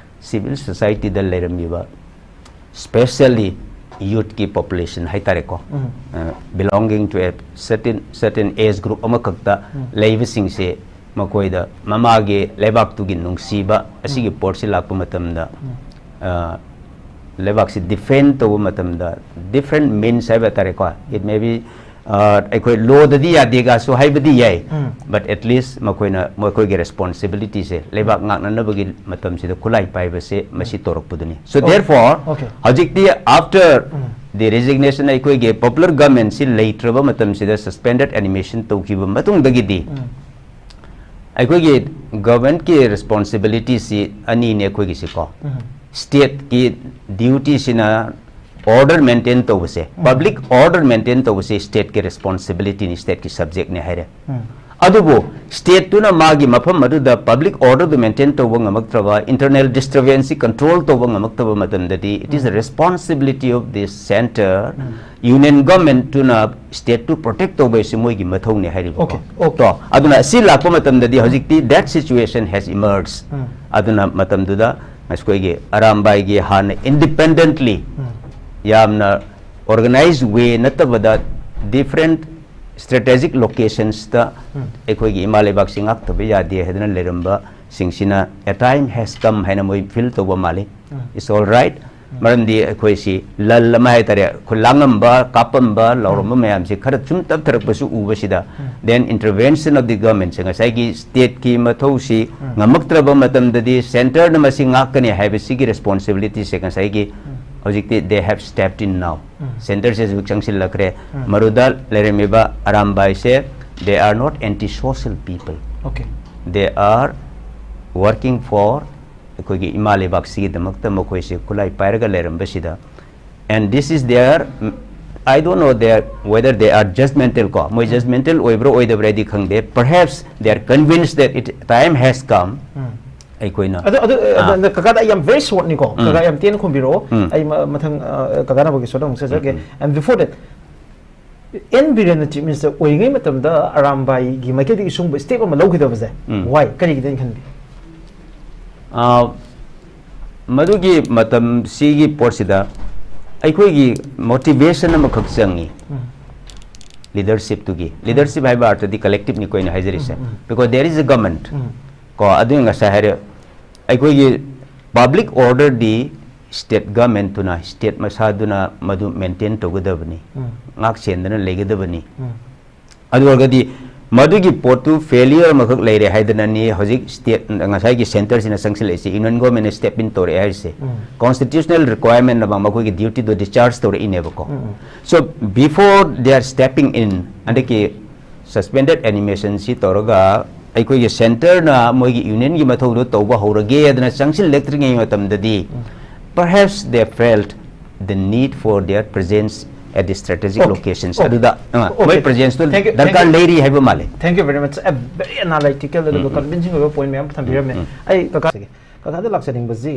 civil society ꯗ ꯂꯩꯔꯝꯃꯤꯕ specially youth ꯀꯤ population ꯍꯥꯏꯇꯥꯔꯦꯀꯣ, ꯎꯝ. belonging to a certain, certain age group ꯑꯃꯈꯛꯇ ꯎꯝ. ꯂꯩꯕꯁꯤꯡꯁꯦ ꯃꯈꯣꯏꯗ ꯃꯃꯥꯒꯤ ꯂꯩꯕꯥꯛꯇꯨꯒꯤ ꯅꯨꯡꯁꯤꯕ ꯑꯁꯤꯒꯤ ꯄꯣꯠꯁꯤ ꯂꯥꯛꯄ ꯃꯇꯝꯗ, ꯑ, ꯂꯩꯕꯥꯛꯁꯤ ꯗꯤꯐꯦꯟ ꯇꯧꯕ ꯃꯇꯝꯗ different means ꯍꯥꯏꯕ ꯇꯥꯔꯦꯀꯣ, it may be, ꯑ, ꯑꯩꯈꯣꯏ ꯂꯣꯗꯗꯤ ꯌꯥꯗꯦꯒꯁꯨ ꯍꯥꯏꯕꯗꯤ ꯌꯥꯏ, but at least ꯃꯈꯣꯏꯅ ꯃꯈꯣꯏꯒꯤ ꯔꯦꯁꯄꯣꯟꯁꯤꯕꯤꯂꯤꯇꯤꯁꯦ ꯂꯩꯕꯥꯛ ꯉꯥꯛꯅꯅꯕꯒꯤ ꯃꯇꯝꯁꯤꯗ ꯈꯨꯠꯂꯥꯏ ꯄꯥꯏꯕꯁꯦ ꯃꯁꯤ ꯇꯧꯔꯛꯄꯗꯨꯅꯤ꯫ So therefore, Okay. ꯍꯧꯖꯤꯛꯇꯤ after the resignation, ꯑꯩꯈꯣꯏꯒꯤ ꯄꯣꯄꯨꯂꯔ ꯒꯚꯔꯟꯃꯦꯟꯁꯤ ꯂꯩꯇ꯭ꯔꯕ ꯃꯇꯝꯁꯤꯗ, suspended animation ꯇꯧꯈꯤꯕ ꯃꯇꯨꯡꯗꯒꯤꯗꯤ ꯑꯩꯈꯣꯏꯒꯤ ꯒꯚꯔꯟꯃꯦꯟꯠꯀꯤ ꯔꯦꯁꯄꯣꯟꯁꯤꯕꯤꯂꯤꯇꯤꯁꯤ ꯑꯅꯤꯅꯦ ꯑꯩꯈꯣꯏꯒꯤꯁꯤꯀꯣ꯫ ꯁ꯭ꯇꯦꯠꯀꯤ ꯗ꯭ꯌꯨꯇꯤꯁꯤꯅ ꯑꯣꯔꯗꯔ ꯃꯦꯟꯇꯦꯟ ꯇꯧꯕꯁꯦ, ꯄꯕ꯭ꯂꯤꯛ ꯑꯣꯔꯗꯔ ꯃꯦꯟꯇꯦꯟ ꯇꯧꯕꯁꯦ ꯁ꯭ꯇꯦꯠꯀꯤ ꯔꯦꯁꯄꯣꯟꯁꯤꯕꯤꯂꯤꯇꯤꯅꯤ, ꯁ꯭ꯇꯦꯠꯀꯤ ꯁꯕꯖꯦꯛꯅꯦ ꯍꯥꯏꯔꯦ꯫ ꯑꯗꯨꯕꯨ ꯁ꯭ꯇꯦꯠꯇꯨꯅ ꯃꯥꯒꯤ ꯃꯐꯝ ꯑꯗꯨꯗ ꯄꯕ꯭ꯂꯤꯛ ꯑꯣꯔꯗꯔꯗꯨ ꯃꯦꯟꯇꯦꯟ ꯇꯧꯕ ꯉꯝꯃꯛꯇ꯭ꯔꯕ, ꯏꯟꯇꯔꯅꯦꯜ ꯗꯤꯁꯇꯔꯕꯦꯟꯁꯁꯤ ꯀꯟꯇ꯭ꯔꯣꯜ ꯇꯧꯕ ꯉꯝꯃꯛꯇꯕ ꯃꯇꯝꯗꯗꯤ, it is the responsibility of the centre, union ꯒꯚꯔꯟꯃꯦꯟꯠꯇꯨꯅ ꯁ꯭ꯇꯦꯠꯇꯨ ꯄ꯭ꯔꯣꯇꯦꯛ ꯇꯧꯕ ꯍꯥꯏꯁꯤ ꯃꯣꯏꯒꯤ ꯃꯊꯧꯅꯤ ꯍꯥꯏꯔꯤꯕꯀꯣ꯫ Okay, okay. ꯇꯣ, ꯑꯗꯨꯅ ꯁꯤ ꯂꯥꯛꯄ ꯃꯇꯝꯗꯗꯤ ꯍꯧꯖꯤꯛꯇꯤ that situation has emerged꯫ ꯑꯗꯨꯅ ꯃꯇꯝꯗꯨꯗ ꯑꯩꯈꯣꯏꯒꯤ ꯑꯔꯥꯝꯕꯥꯏꯒꯤ ꯍꯥꯟꯅ ꯏꯟꯗꯤꯄꯦꯟꯗꯦꯟꯠꯂꯤ ꯌꯥꯝꯅ ꯑꯣꯔꯒꯅꯥꯏꯖ ꯋꯦ ꯅꯠꯇꯕꯗ ꯗꯤꯐ꯭ꯔꯦꯟꯠ ꯁ꯭ꯇ꯭ꯔꯦꯇꯦꯖꯤꯛ ꯂꯣꯀꯦꯁꯟꯁꯇ ꯑꯩꯈꯣꯏꯒꯤ ꯏꯃꯥ ꯂꯩꯕꯥꯛꯁꯤ ꯉꯥꯛꯇꯕ ꯌꯥꯗꯦ ꯍꯥꯏꯗꯅ ꯂꯩꯔꯝꯕꯁꯤꯡꯁꯤꯅ a time has come ꯍꯥꯏꯅ ꯃꯣꯏ ꯐꯤꯜ ꯇꯧꯕ ꯃꯥꯜꯂꯤ꯫ It's all right꯫ ꯃꯔꯝꯗꯤ ꯑꯩꯈꯣꯏꯁꯤ ꯂꯜ ꯑꯃ ꯍꯥꯏꯇꯥꯔꯦ, ꯑꯩꯈꯣꯏ ꯂꯥꯡꯉꯝꯕ, ꯀꯥꯞꯄꯝꯕ, ꯂꯥꯎꯔꯝꯕ ꯃꯌꯥꯝꯁꯤ ꯈꯔ ꯁꯨꯝ ꯇꯞꯊꯔꯛꯄꯁꯨ ꯎꯕꯁꯤꯗ, then intervention of the governmentꯁꯦ ꯉꯁꯥꯏꯒꯤ ꯁ꯭ꯇꯦꯠꯀꯤ ꯃꯊꯧꯁꯤ ꯉꯝꯃꯛꯇ꯭ꯔꯕ ꯃꯇꯝꯗꯗꯤ ꯁꯦꯟꯇꯔꯅ ꯃꯁꯤ ꯉꯥꯛꯀꯅꯤ ꯍꯥꯏꯕꯁꯤꯒꯤ ꯔꯦꯁꯄꯣꯟꯁꯤꯕꯤꯂꯤꯇꯤꯁꯦ ꯉꯁꯥꯏꯒꯤ ꯍꯧꯖꯤꯛꯇꯤ they have stepped in now꯫ ꯁꯦꯟꯇꯔꯁꯦ ꯍꯧꯖꯤꯛ ꯆꯪꯁꯤꯜꯂꯛꯈ꯭ꯔꯦ꯫ ꯃꯔꯨꯗ ꯂꯩꯔꯝꯃꯤꯕ ꯑꯔꯥꯝꯕꯥꯏꯁꯦ, they are not anti-social people꯫ Okay. They are working for ꯑꯩꯈꯣꯏꯒꯤ ꯏꯃꯥ ꯂꯩꯕꯥꯛꯁꯤꯒꯤꯗꯃꯛꯇ ꯃꯈꯣꯏꯁꯦ ꯈꯨꯠꯂꯥꯏ ꯄꯥꯏꯔꯒ ꯂꯩꯔꯝꯕꯁꯤꯗ, and this is their, I don't know their, whether they are judgmental ꯀꯣ, ꯃꯣꯏ judgmental ꯑꯣꯏꯕ꯭ꯔꯥ ꯑꯣꯏꯗꯕ꯭ꯔꯥꯗꯤ ꯈꯪꯗꯦ, perhaps they are convinced that it, time has come꯫ ꯑꯩꯈꯣꯏꯅ ꯑꯗꯨ ꯑꯗꯨ ꯑꯥ꯫ ꯑꯗꯨ- ꯀꯀꯥꯗ ꯑꯩ ꯌꯥꯝ very shortꯅꯤꯀꯣ꯫ ꯎꯝ꯫ ꯀꯀꯥ ꯌꯥꯝ ꯇꯦꯟꯅ ꯈꯨꯝꯕꯤꯔꯛꯑꯣ꯫ ꯎꯝ꯫ ꯑꯩ ꯃ- ꯃꯊꯪ ꯑ, ꯀꯀꯥꯅ ꯍꯪꯕꯒꯤ ꯁꯣꯗ ꯑꯃꯨꯛ ꯆꯠꯆꯔꯒꯦ꯫ Um, And before that, N ꯕꯤꯔꯦꯟꯅ ꯆꯤꯐ ꯃꯤꯅꯤꯁꯇꯔ ꯑꯣꯏꯔꯤꯉꯩ ꯃꯇꯝꯗ ꯑꯔꯥꯝꯕꯥꯏꯒꯤ ꯃꯥꯏꯀꯩꯗꯒꯤ ꯁꯤꯒꯨꯝꯕ ꯁ꯭ꯇꯦꯞ ꯑꯃ ꯂꯧꯈꯤꯗꯕꯁꯦ ꯎꯝ꯫ Why? ꯀꯔꯤꯒꯤꯅ ꯈꯟꯕꯤ? ꯑ, ꯃꯗꯨꯒꯤ ꯃꯇꯝꯁꯤꯒꯤ ꯄꯣꯠꯁꯤꯗ ꯑꯩꯈꯣꯏꯒꯤ ꯃꯣꯇꯤꯚꯦꯁꯟ ꯑꯃꯈꯛ ꯆꯪꯉꯤ꯫ ꯎꯝ꯫ ꯂꯤꯗꯔꯁꯤꯞꯇꯨꯒꯤ, ꯂꯤꯗꯔꯁꯤꯞ ꯍꯥꯏꯕ ꯑꯥꯔꯊꯗꯤ ꯀꯂꯦꯛꯇꯤꯞꯅꯤ ꯀꯣ ꯑꯩꯅ ꯍꯥꯏꯖꯔꯤꯁꯦ, because there is a government ꯀꯣ꯫ ꯑꯗꯨ ꯉꯁꯥꯏ ꯍꯥꯏꯔꯦ, ꯑꯩꯈꯣꯏꯒꯤ ꯄꯕ꯭ꯂꯤꯛ ꯑꯣꯔꯗꯔꯗꯤ ꯁ꯭ꯇꯦꯠ ꯒꯚꯔꯟꯃꯦꯟꯠꯇꯨꯅ, ꯁ꯭ꯇꯦꯠ ꯃꯁꯥꯗꯨꯅ ꯃꯗꯨ ꯃꯦꯟꯇꯦꯟ ꯇꯧꯒꯗꯕꯅꯤ, ꯉꯥꯛ ꯁꯦꯟꯗꯅ ꯂꯩꯒꯗꯕꯅꯤ꯫ ꯑꯗꯨ ꯑꯣꯏꯔꯒꯗꯤ ꯃꯗꯨꯒꯤ ꯄꯣꯠꯇꯨ ꯐꯦꯂꯤꯌꯔ ꯑꯃꯈꯛ ꯂꯩꯔꯦ ꯍꯥꯏꯗꯅꯅꯤ ꯍꯧꯖꯤꯛ ꯁ꯭ꯇꯦꯠ, ꯉꯁꯥꯏꯒꯤ ꯁꯦꯟꯇꯔꯁꯤꯅ ꯆꯪꯁꯤꯜꯂꯛꯏꯁꯦ, ꯌꯨꯅꯤꯌꯟ ꯒꯣꯔꯃꯦꯟꯅ ꯁ꯭ꯇꯦꯞ ꯏꯟ ꯇꯧꯔꯛꯑꯦ ꯍꯥꯏꯔꯤꯁꯦ꯫ ꯀꯣꯟꯁꯇꯤꯇ꯭ꯌꯨꯁꯅꯦꯜ ꯔꯤꯀ꯭ꯋꯥꯌꯔꯃꯦꯟꯠ ꯑꯃ ꯃꯈꯣꯏꯒꯤ ꯗ꯭ꯌꯨꯇꯤꯗꯣ discharge ꯇꯧꯔꯛꯏꯅꯦꯕꯀꯣ꯫ So before they are stepping in, ꯍꯟꯗꯛꯀꯤ ꯁꯁꯄꯦꯟꯗꯦꯗ ꯑꯦꯅꯤꯃꯦꯁꯟꯁꯤ ꯇꯧꯔꯒ ꯑꯩꯈꯣꯏꯒꯤ ꯁꯦꯟꯇꯔꯅ ꯃꯣꯏꯒꯤ ꯌꯨꯅꯤꯌꯟꯒꯤ ꯃꯊꯧꯗꯣ ꯇꯧꯕ ꯍꯧꯔꯒꯦ ꯑꯗꯨꯅ ꯆꯪꯁꯤꯜꯂꯛꯇ꯭ꯔꯤꯉꯩ ꯃꯇꯝꯗꯗꯤ, perhaps they felt the need for their presence at the strategic Okay. Locations. Okay. ꯑꯗꯨꯗ ꯑ, Okay. ꯃꯣꯏ ꯄ꯭ꯔꯦꯖꯦꯟꯁꯇꯣ Thank you. Thank ꯗꯔꯀꯥꯔ you. ꯂꯩꯔꯤ ꯍꯥꯏꯕ ꯃꯥꯜꯂꯦ꯫ Thank you very much. A very analytical ꯑꯗꯨꯒ ꯎꯝ, ꯎꯝ꯫ Convincing ꯑꯣꯏꯕ ꯄꯣꯏꯟꯠ ꯃꯌꯥꯝ ꯊꯝꯕꯤꯔꯝꯃꯦ꯫ ꯎꯝ, ꯎꯝ꯫ ꯑꯩ ꯀꯀꯥ, ꯀꯀꯥꯗ ꯂꯥꯛꯆꯅꯤꯡꯕꯁꯤ,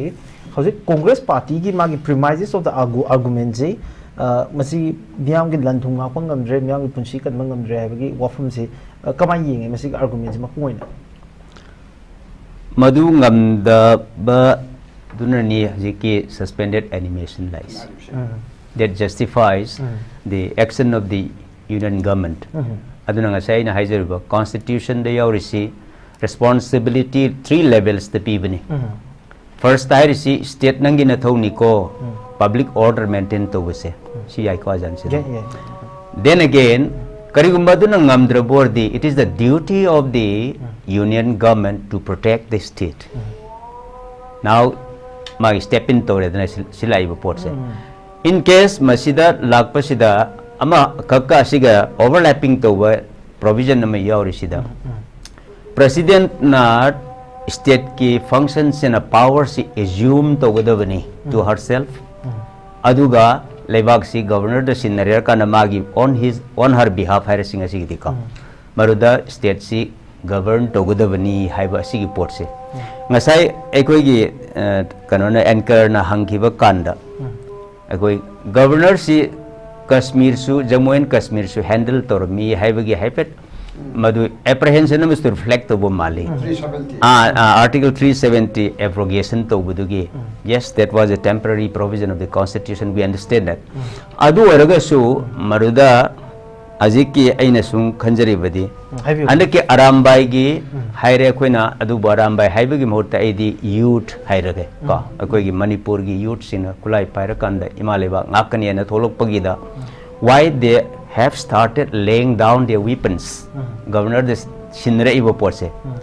ꯍꯧꯖꯤꯛ ꯀꯣꯡꯒ꯭ꯔꯦꯁ ꯄꯥꯔꯇꯤꯒꯤ ꯃꯥꯒꯤ premises of the argu-, argument ꯁꯤ, ꯑ, ꯃꯁꯤ ꯃꯤꯌꯥꯝꯒꯤ ꯂꯟ ꯊꯨꯝ ꯉꯥꯛꯄ ꯉꯝꯗ꯭ꯔꯦ, ꯃꯤꯌꯥꯝꯒꯤ ꯄꯨꯟꯁꯤ ꯀꯟꯕ ꯉꯝꯗ꯭ꯔꯦ ꯍꯥꯏꯕꯒꯤ ꯋꯥꯐꯝꯁꯤ, ꯑ, ꯀꯃꯥꯏꯅ ꯌꯦꯡꯉꯦ ꯃꯁꯤꯒꯤ argument ꯁꯤ ꯃꯄꯨꯡ ꯑꯣꯏꯅ? ꯃꯗꯨ ꯉꯝꯗꯕꯗꯨꯅꯅꯤ ꯍꯧꯖꯤꯛꯀꯤ ꯁꯁꯄꯦꯟꯗꯦꯗ ꯑꯦꯅꯤꯃꯦꯁꯟ ꯂꯥꯛꯏꯁꯦ꯫ Um. That justifies um. The action of the union government. Um. ꯑꯗꯨꯅ ꯉꯁꯥꯏ ꯑꯩꯅ ꯍꯥꯏꯖꯔꯤꯕ ꯀꯣꯟꯁꯇꯤꯇ꯭ꯌꯨꯁꯟꯗ ꯌꯥꯎꯔꯤꯁꯤ ꯔꯦꯁꯄꯣꯟꯁꯤꯕꯤꯂꯤꯇꯤ ꯊ꯭ꯔꯤ ꯂꯦꯚꯦꯜꯁꯇ ꯄꯤꯕꯅꯤ꯫ ꯎꯝ꯫ ꯐꯥꯔꯁꯇ ꯍꯥꯏꯔꯤꯁꯤ ꯁ꯭ꯇꯦꯠ ꯅꯪꯒꯤ ꯅꯊꯧꯅꯤꯀꯣ, ꯎꯝ꯫ Public order maintain ꯇꯧꯕꯁꯦ꯫ ꯎꯝ꯫ ꯁꯤ ꯌꯥꯏꯀꯣ ꯑꯖꯥꯟꯁꯤꯗ꯫ ꯌꯥꯏ, ꯌꯥꯏ꯫ Then again, ꯀꯔꯤꯒꯨꯝꯕ ꯑꯗꯨꯅ ꯉꯝꯗ꯭ꯔꯕ ꯑꯣꯏꯔꯗꯤ, it is the duty of the um. Union government to protect the state. Um. Now, ꯃꯥꯒꯤ ꯁ꯭ꯇꯦꯞ ꯏꯟ ꯇꯧꯔꯦꯗꯅ ꯁꯤ-, ꯁꯤ ꯂꯥꯛꯏꯕ ꯄꯣꯠꯁꯦ꯫ ꯎꯝ꯫ In case ꯃꯁꯤꯗ ꯂꯥꯛꯄꯁꯤꯗ ꯑꯃꯈꯛꯀ ꯑꯁꯤꯒ ꯑꯣꯚꯔꯂꯦꯄꯤꯡ ꯇꯧꯕ ꯄ꯭ꯔꯣꯚꯤꯖꯟ ꯑꯃ ꯌꯥꯎꯔꯤꯁꯤꯗ, ꯎꯝ, ꯎꯝ꯫ ꯄ꯭ꯔꯁꯤꯗꯦꯟꯠꯅ ꯁ꯭ꯇꯦꯠꯀꯤ ꯐꯪꯁꯟꯁꯤꯅ ꯄꯥꯋꯔꯁꯤ ꯑꯦꯖ꯭ꯌꯨꯝ ꯇꯧꯒꯗꯕꯅꯤ to ꯎꯝ꯫ Herself꯫ ꯎꯝ꯫ ꯑꯗꯨꯒ ꯂꯩꯕꯥꯛꯁꯤ ꯒꯕꯔꯅꯔꯗ ꯁꯤꯟꯅꯔꯦ ꯀꯥꯟꯗ ꯃꯥꯒꯤ on his, on her behalf ꯍꯥꯏꯔꯁꯤ ꯉꯁꯤꯒꯤꯗꯤꯀꯣ꯫ ꯎꯝ꯫ ꯃꯗꯨꯗ ꯁ꯭ꯇꯦꯠꯁꯤ ꯒꯕꯔꯟ ꯇꯧꯒꯗꯕꯅꯤ ꯍꯥꯏꯕ ꯑꯁꯤꯒꯤ ꯄꯣꯠꯁꯦ꯫ ꯎꯝ꯫ ꯉꯁꯥꯏ ꯑꯩꯈꯣꯏꯒꯤ, ꯑ, ꯀꯩꯅꯣꯅ, ꯑꯦꯡꯀꯔꯅ ꯍꯪꯈꯤꯕ ꯀꯥꯟꯗ, ꯎꯝ꯫ ꯑꯩꯈꯣꯏ ꯒꯕꯔꯅꯔꯁꯤ ꯀꯁꯃꯤꯔꯁꯨ, ꯖꯝꯃꯨ ꯑꯦꯟ ꯀꯁꯃꯤꯔꯁꯨ ꯍꯦꯟꯗꯜ ꯇꯧꯔꯝꯃꯤ ꯍꯥꯏꯕꯒꯤ ꯍꯥꯏꯐꯦꯠ ꯎꯝ꯫ ꯃꯗꯨ ꯑꯦꯄ꯭ꯔꯤꯍꯦꯟꯁꯟ ꯑꯃꯁꯨ ꯔꯤꯐ꯭ꯂꯦꯛ ꯇꯧꯕ ꯃꯥꯜꯂꯤ꯫ Um. Three seventy. Ah, ah, Article three seventy abrogation ꯇꯧꯕꯗꯨꯒꯤ, um. Yes, that was a temporary provision of the constitution, we understand that. ꯎꯝ꯫ ꯑꯗꯨ ꯑꯣꯏꯔꯒꯁꯨ ꯎꯝ꯫ ꯃꯗꯨꯗ ꯍꯧꯖꯤꯛꯀꯤ ꯑꯩꯅ ꯁꯨꯝ ꯈꯟꯖꯔꯤꯕꯗꯤ, ꯎꯝ, ꯍꯥꯏꯕꯤꯌꯨ꯫ ꯍꯟꯗꯛꯀꯤ ꯑꯔꯥꯝꯕꯥꯏꯒꯤ ꯎꯝ꯫ ꯍꯥꯏꯔꯦ ꯑꯩꯈꯣꯏꯅ, ꯑꯗꯨꯕꯨ ꯑꯔꯥꯝꯕꯥꯏ ꯍꯥꯏꯕꯒꯤ ꯃꯍꯨꯠꯇ ꯑꯩꯗꯤ ꯌꯨꯠ ꯍꯥꯏꯔꯒꯦ ꯀꯣ꯫ ꯑꯩꯈꯣꯏꯒꯤ ꯃꯅꯤꯄꯨꯔꯒꯤ ꯌꯨꯠꯁꯤꯡꯅ ꯈꯨꯠꯂꯥꯏ ꯄꯥꯏꯔꯀꯥꯟꯗ ꯏꯃꯥ ꯂꯩꯕꯥꯛ ꯉꯥꯛꯀꯅꯤ ꯍꯥꯏꯅ ꯊꯣꯛꯂꯛꯄꯒꯤꯗ, why they have started laying down their weapons? ꯎꯝ꯫ ꯒꯕꯔꯅꯔꯗ ꯁꯤꯟꯅꯔꯛꯏꯕ ꯄꯣꯠꯁꯦ, ꯎꯝ꯫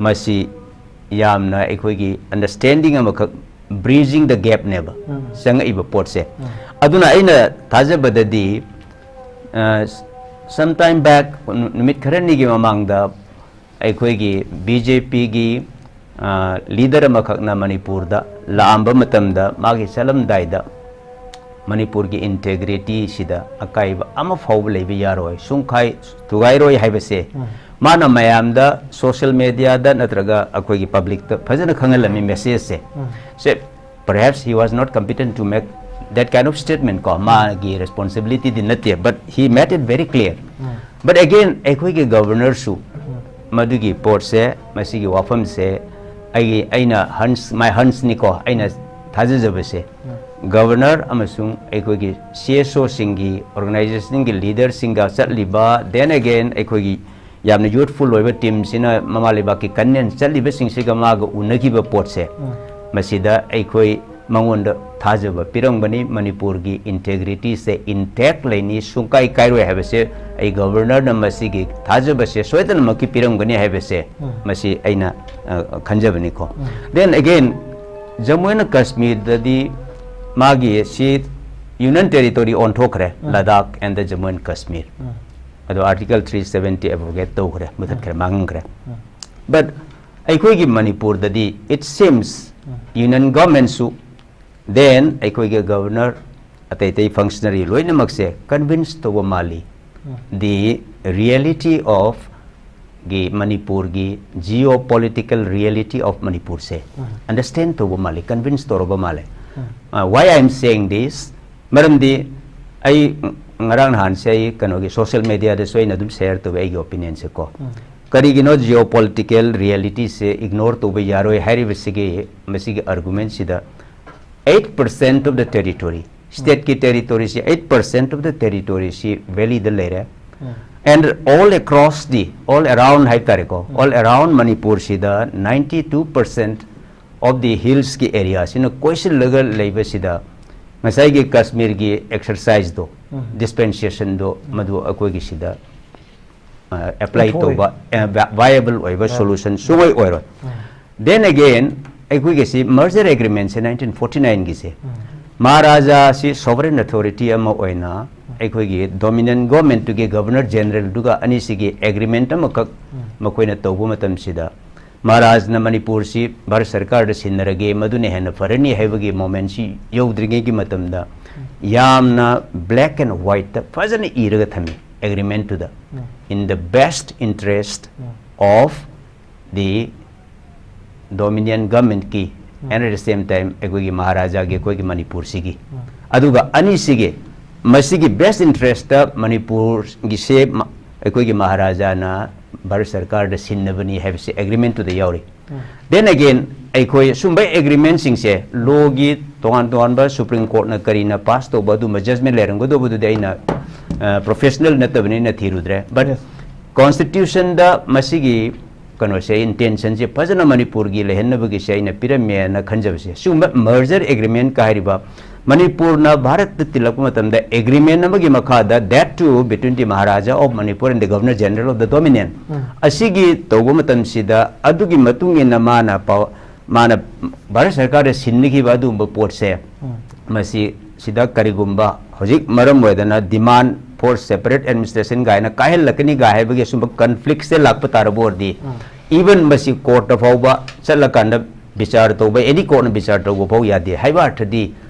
ꯃꯁꯤ ꯌꯥꯝꯅ ꯑꯩꯈꯣꯏꯒꯤ understanding ꯑꯃꯈꯛ, bridging the gap ꯅꯦꯕ ꯎꯝ꯫ ꯆꯪꯉꯛꯏꯕ ꯄꯣꯠꯁꯦ꯫ ꯎꯝ꯫ ꯑꯗꯨꯅ ꯑꯩꯅ ꯊꯥꯖꯕꯗꯗꯤ, ꯑ, some time back, ꯅꯨ-, ꯅꯨꯃꯤꯠ ꯈꯔꯅꯤꯒꯤ ꯃꯃꯥꯡꯗ ꯑꯩꯈꯣꯏꯒꯤ ꯕꯤ ꯖꯦ ꯄꯤꯒꯤ, ꯑ, ꯂꯤꯗꯔ ꯑꯃꯈꯛꯅ ꯃꯅꯤꯄꯨꯔꯗ ꯂꯥꯛꯑꯝꯕ ꯃꯇꯝꯗ, ꯃꯥꯒꯤ ꯆꯠꯂꯝꯗꯥꯏꯗ ꯃꯅꯤꯄꯨꯔꯒꯤ ꯏꯟꯇꯦꯒ꯭ꯔꯤꯇꯤꯁꯤꯗ ꯑꯀꯥꯏꯕ ꯑꯃ ꯐꯥꯎꯕ ꯂꯩꯕ ꯌꯥꯔꯣꯏ, ꯁꯨꯡꯈꯥꯏ ꯊꯨꯒꯥꯏꯔꯣꯏ ꯍꯥꯏꯕꯁꯦ, ꯎꯝ꯫ ꯃꯥꯅ ꯃꯌꯥꯝꯗ ꯁꯣꯁꯤꯌꯦꯜ ꯃꯦꯗꯤꯌꯥꯗ ꯅꯠꯇ꯭ꯔꯒ ꯑꯩꯈꯣꯏꯒꯤ ꯄꯕ꯭ꯂꯤꯛꯇ ꯐꯖꯅ ꯈꯪꯍꯜꯂꯝꯃꯤ ꯃꯦꯁꯦꯖꯁꯦ꯫ ꯎꯝ꯫ ꯁꯦ, perhaps he was not competent to make that kind of statement ꯀꯣ, ꯃꯥꯒꯤ ꯔꯦꯁꯄꯣꯟꯁꯤꯕꯤꯂꯤꯇꯤꯗꯤ ꯅꯠꯇꯦ, but he made it very clear. Um. But again, ꯑꯩꯈꯣꯏꯒꯤ ꯒꯕꯔꯅꯔꯁꯨ ꯎꯝ꯫ ꯃꯗꯨꯒꯤ ꯄꯣꯠꯁꯦ, ꯃꯁꯤꯒꯤ ꯋꯥꯐꯝꯁꯦ, ꯑꯩꯒꯤ, ꯑꯩꯅ ꯍꯟꯁ, my hunch ꯅꯤꯀꯣ, ꯑꯩꯅ ꯊꯥꯖꯖꯕꯁꯦ, ꯎꯝ꯫ ꯒꯕꯔꯅꯔ ꯑꯃꯁꯨꯡ ꯑꯩꯈꯣꯏꯒꯤ ꯁꯤ ꯑꯦꯁ ꯑꯣꯁꯤꯡꯒꯤ, ꯑꯣꯔꯒꯅꯥꯏꯖꯦꯁꯟꯒꯤ ꯂꯤꯗꯔꯁꯤꯡꯒ ꯆꯠꯂꯤꯕ, then again ꯑꯩꯈꯣꯏꯒꯤ ꯌꯥꯝꯅ ꯌꯨꯠꯐꯨꯜ ꯑꯣꯏꯕ ꯇꯤꯝꯁꯤꯅ ꯃꯃꯥ ꯂꯩꯕꯥꯛꯀꯤ ꯀꯟꯅꯦꯟ ꯆꯠꯂꯤꯕꯁꯤꯡꯁꯤꯒ ꯃꯥꯒ ꯎꯅꯈꯤꯕ ꯄꯣꯠꯁꯦ, ꯎꯝ꯫ ꯃꯁꯤꯗ ꯑꯩꯈꯣꯏ ꯃꯉꯣꯟꯗ ꯊꯥꯖꯕ ꯄꯤꯔꯝꯒꯅꯤ, ꯃꯅꯤꯄꯨꯔꯒꯤ ꯏꯟꯇꯦꯒ꯭ꯔꯤꯇꯤꯁꯦ ꯏꯟꯇꯦꯛ ꯂꯩꯅꯤ, ꯁꯨꯡꯀꯥꯏ ꯀꯥꯏꯔꯣꯏ ꯍꯥꯏꯕꯁꯦ ꯑꯩ ꯒꯕꯔꯅꯔꯅ ꯃꯁꯤꯒꯤ ꯊꯥꯖꯕꯁꯦ ꯁꯣꯏꯗꯅꯃꯛꯀꯤ ꯄꯤꯔꯝꯒꯅꯤ ꯍꯥꯏꯕꯁꯦ, ꯎꯝ꯫ ꯃꯁꯤ ꯑꯩꯅ, ꯑ, ꯈꯟꯖꯕꯅꯤꯀꯣ꯫ Um. Then again, Jammu and ꯀꯥꯁꯃꯤꯔꯗꯗꯤ ꯃꯥꯒꯤ ꯁꯤ ꯌꯨꯅꯤꯌꯟ ꯇꯦꯔꯤꯇꯣꯔꯤ ꯑꯣꯟꯊꯣꯛꯈ꯭ꯔꯦ, um. Ladakh and the Jammu and Kashmir꯫ Um. ꯑꯗꯣ Article three seventy abrogate ꯇꯧꯈ꯭ꯔꯦ, ꯃꯨꯊꯠꯈ꯭ꯔꯦ, ꯃꯥꯡꯍꯟꯈ꯭ꯔꯦ꯫ ꯎꯝ꯫ But ꯑꯩꯈꯣꯏꯒꯤ ꯃꯅꯤꯄꯨꯔꯗꯗꯤ it seems ꯎꯝ꯫ ꯌꯨꯅꯤꯌꯟ ꯒꯚꯔꯟꯃꯦꯟꯠꯁꯨ, then ꯑꯩꯈꯣꯏꯒꯤ ꯒꯕꯔꯅꯔ, ꯑꯇꯩ ꯑꯇꯩ ꯐꯪꯁꯅꯔꯤ ꯂꯣꯏꯅꯃꯛꯁꯦ ꯀꯟꯚꯤꯟꯁ ꯇꯧꯕ ꯃꯥꯜꯂꯤ꯫ ꯎꯝ꯫ The reality of ꯒꯤ ꯃꯅꯤꯄꯨꯔꯒꯤ geopolitical reality of ꯃꯅꯤꯄꯨꯔꯁꯦ ꯎꯝ꯫ ꯑꯟꯗꯔꯁ꯭ꯇꯦꯟ ꯇꯧꯕ ꯃꯥꯜꯂꯤ, ꯀꯟꯚꯤꯟꯁ ꯇꯧꯔꯕ ꯃꯥꯜꯂꯦ꯫ ꯎꯝ꯫ Uh, why I am saying this? ꯃꯔꯝꯗꯤ ꯑꯩ ꯉꯔꯥꯡ ꯅꯍꯥꯟꯁꯦ ꯑꯩ ꯀꯩꯅꯣꯒꯤ ꯁꯣꯁꯤꯌꯦꯜ ꯃꯦꯗꯤꯌꯥꯗꯁꯨ ꯑꯩꯅ ꯑꯗꯨꯝ ꯁꯦꯌꯔ ꯇꯧꯋꯦ ꯑꯩꯒꯤ ꯑꯣꯄꯤꯅꯤꯌꯟꯁꯦ ꯀꯣ꯫ ꯎꯝ꯫ ꯀꯔꯤꯒꯤꯅꯣ geopolitical realityꯁꯦ ꯏꯒꯅꯣꯔ ꯇꯧꯕ ꯌꯥꯔꯣꯏ ꯍꯥꯏꯔꯤꯕꯁꯤꯒꯤ, ꯃꯁꯤꯒꯤ ꯑꯥꯔꯒꯨꯃꯦꯟꯁꯤꯗ, eight percent of the territory State ꯀꯤ territory ꯁꯤ eight percent of the territory ꯁꯤ valley ꯗ ꯂꯩꯔꯦ꯫ And all across the, all around ꯍꯥꯏ ꯇꯥꯔꯦꯀꯣ, all around ꯃꯅꯤꯄꯨꯔꯁꯤꯗ ninety two percent of the hills ꯀꯤ area ꯁꯤꯅ ꯀꯣꯏꯁꯤꯜꯂꯒ ꯂꯩꯕꯁꯤꯗ ꯉꯁꯥꯏꯒꯤ ꯀꯥꯁꯃꯤꯔꯒꯤ exercise ꯗꯣ, dispensation ꯗꯣ, ꯃꯗꯨ ꯑꯩꯈꯣꯏꯒꯤ ꯁꯤꯗ apply ꯇꯧꯕ viable ꯑꯣꯏꯕ solution ꯁꯨꯡꯑꯣꯏ ꯑꯣꯏꯔꯣꯏ꯫ Then again, ꯑꯩꯈꯣꯏꯒꯤꯁꯤ merger agreement ꯁꯦ nineteen forty nine ꯒꯤꯁꯦ ꯃꯍꯥꯔꯥꯖꯥꯁꯤ sovereign authority ꯑꯃ ꯑꯣꯏꯅ ꯑꯩꯈꯣꯏꯒꯤ Dominion government ꯇꯨꯒꯤ Governor General ꯗꯨꯒ ꯑꯅꯤꯁꯤꯒꯤ agreement ꯑꯃꯈꯛ ꯃꯈꯣꯏꯅ ꯇꯧꯕ ꯃꯇꯝꯁꯤꯗ ꯃꯍꯥꯔꯥꯖꯅ ꯃꯅꯤꯄꯨꯔꯁꯤ ꯚꯥꯔꯠ ꯁꯔꯀꯥꯔꯗ ꯁꯤꯟꯅꯔꯒꯦ, ꯃꯗꯨꯅ ꯍꯦꯟꯅ ꯐꯔꯅꯤ ꯍꯥꯏꯕꯒꯤ moment ꯁꯤ ꯌꯧꯗ꯭ꯔꯤꯉꯩꯒꯤ ꯃꯇꯝꯗ ꯌꯥꯝꯅ black and white ꯇ ꯐꯖꯅ ꯏꯔꯒ ꯊꯝꯃꯤ agreement ꯇꯨꯗ, "In the best interest of the Dominion government ꯀꯤ and at the same time ꯑꯩꯈꯣꯏꯒꯤ ꯃꯍꯥꯔꯥꯖꯥꯒꯤ, ꯑꯩꯈꯣꯏꯒꯤ ꯃꯅꯤꯄꯨꯔꯁꯤꯒꯤ"꯫ ꯑꯗꯨꯒ ꯑꯅꯤꯁꯤꯒꯤ, ꯃꯁꯤꯒꯤ best interest ꯇ ꯃꯅꯤꯄꯨꯔꯒꯤꯁꯦ ꯃ-, ꯑꯩꯈꯣꯏꯒꯤ ꯃꯍꯥꯔꯥꯖꯥꯅ ꯚꯥꯔꯠ ꯁꯔꯀꯥꯔꯗ ꯁꯤꯟꯅꯕꯅꯤ ꯍꯥꯏꯕꯁꯤ agreement ꯇꯨꯗ ꯌꯥꯎꯔꯤ꯫ Then again, ꯑꯩꯈꯣꯏ ꯁꯨꯝꯕ agreement ꯁꯤꯡꯁꯦ law ꯒꯤ ꯇꯣꯉꯥꯟ ꯇꯣꯉꯥꯟꯕ Supreme Court ꯅ ꯀꯔꯤꯅ pass ꯇꯧꯕ ꯑꯗꯨꯝꯕ judgment ꯂꯩꯔꯝꯒꯗꯧꯕꯗꯨꯗꯤ ꯑꯩꯅ, ꯑ, professional ꯅꯠꯇꯕꯅꯤꯅ ꯊꯤꯔꯨꯗ꯭ꯔꯦ꯫ But constitution ꯗ ꯃꯁꯤꯒꯤ ꯀꯩꯅꯣꯁꯦ, intention ꯁꯦ ꯐꯖꯅ ꯃꯅꯤꯄꯨꯔꯒꯤ ꯂꯩꯍꯟꯅꯕꯒꯤꯁꯦ ꯑꯩꯅ ꯄꯤꯔꯝꯃꯦꯅ ꯈꯟꯖꯕꯁꯦ꯫ ꯁꯤꯒꯨꯝꯕ merger agreement ꯀ ꯍꯥꯏꯔꯤꯕ ꯃꯅꯤꯄꯨꯔꯅ ꯚꯥꯔꯠꯇ ꯇꯤꯜꯂꯛꯄ ꯃꯇꯝꯗ agreement ꯑꯃꯒꯤ ꯃꯈꯥꯗ, "That too between the Maharaja of Manipur and the Governor General of the Dominion", ꯑꯁꯤꯒꯤ ꯇꯧꯕ ꯃꯇꯝꯁꯤꯗ ꯑꯗꯨꯒꯤ ꯃꯇꯨꯡ ꯏꯟꯅ ꯃꯥꯅ ꯄꯥꯎ-, ꯃꯥꯅ ꯚꯥꯔꯠ ꯁꯔꯀꯥꯔꯗ ꯁꯤꯟꯅꯈꯤꯕ ꯑꯗꯨꯒꯨꯝꯕ ꯄꯣꯠꯁꯦ, ꯃꯁꯤ ꯁꯤꯗ ꯀꯔꯤꯒꯨꯝꯕ ꯍꯧꯖꯤꯛ ꯃꯔꯝ ꯑꯣꯏꯗꯅ demand for separate administration ꯀꯥꯏꯅ ꯀꯥꯏꯍꯜꯂꯛꯀꯅꯤ ꯀꯥꯏ ꯍꯥꯏꯕꯒꯤ ꯑꯁꯨꯝꯕ conflict ꯁꯦ ꯂꯥꯛꯄ ꯇꯥꯔꯕ ꯑꯣꯏꯔꯗꯤ, even ꯃꯁꯤ court ꯇ ꯐꯥꯎꯕ ꯆꯠꯂꯀꯥꯟꯗ ꯕꯤꯆꯥꯔ ꯇꯧꯕ, any court ꯅ ꯕꯤꯆꯥꯔ ꯇꯧꯕ ꯐꯥꯎ ꯌꯥꯗꯦ ꯍꯥꯏꯕ ꯑꯔꯊꯗꯤ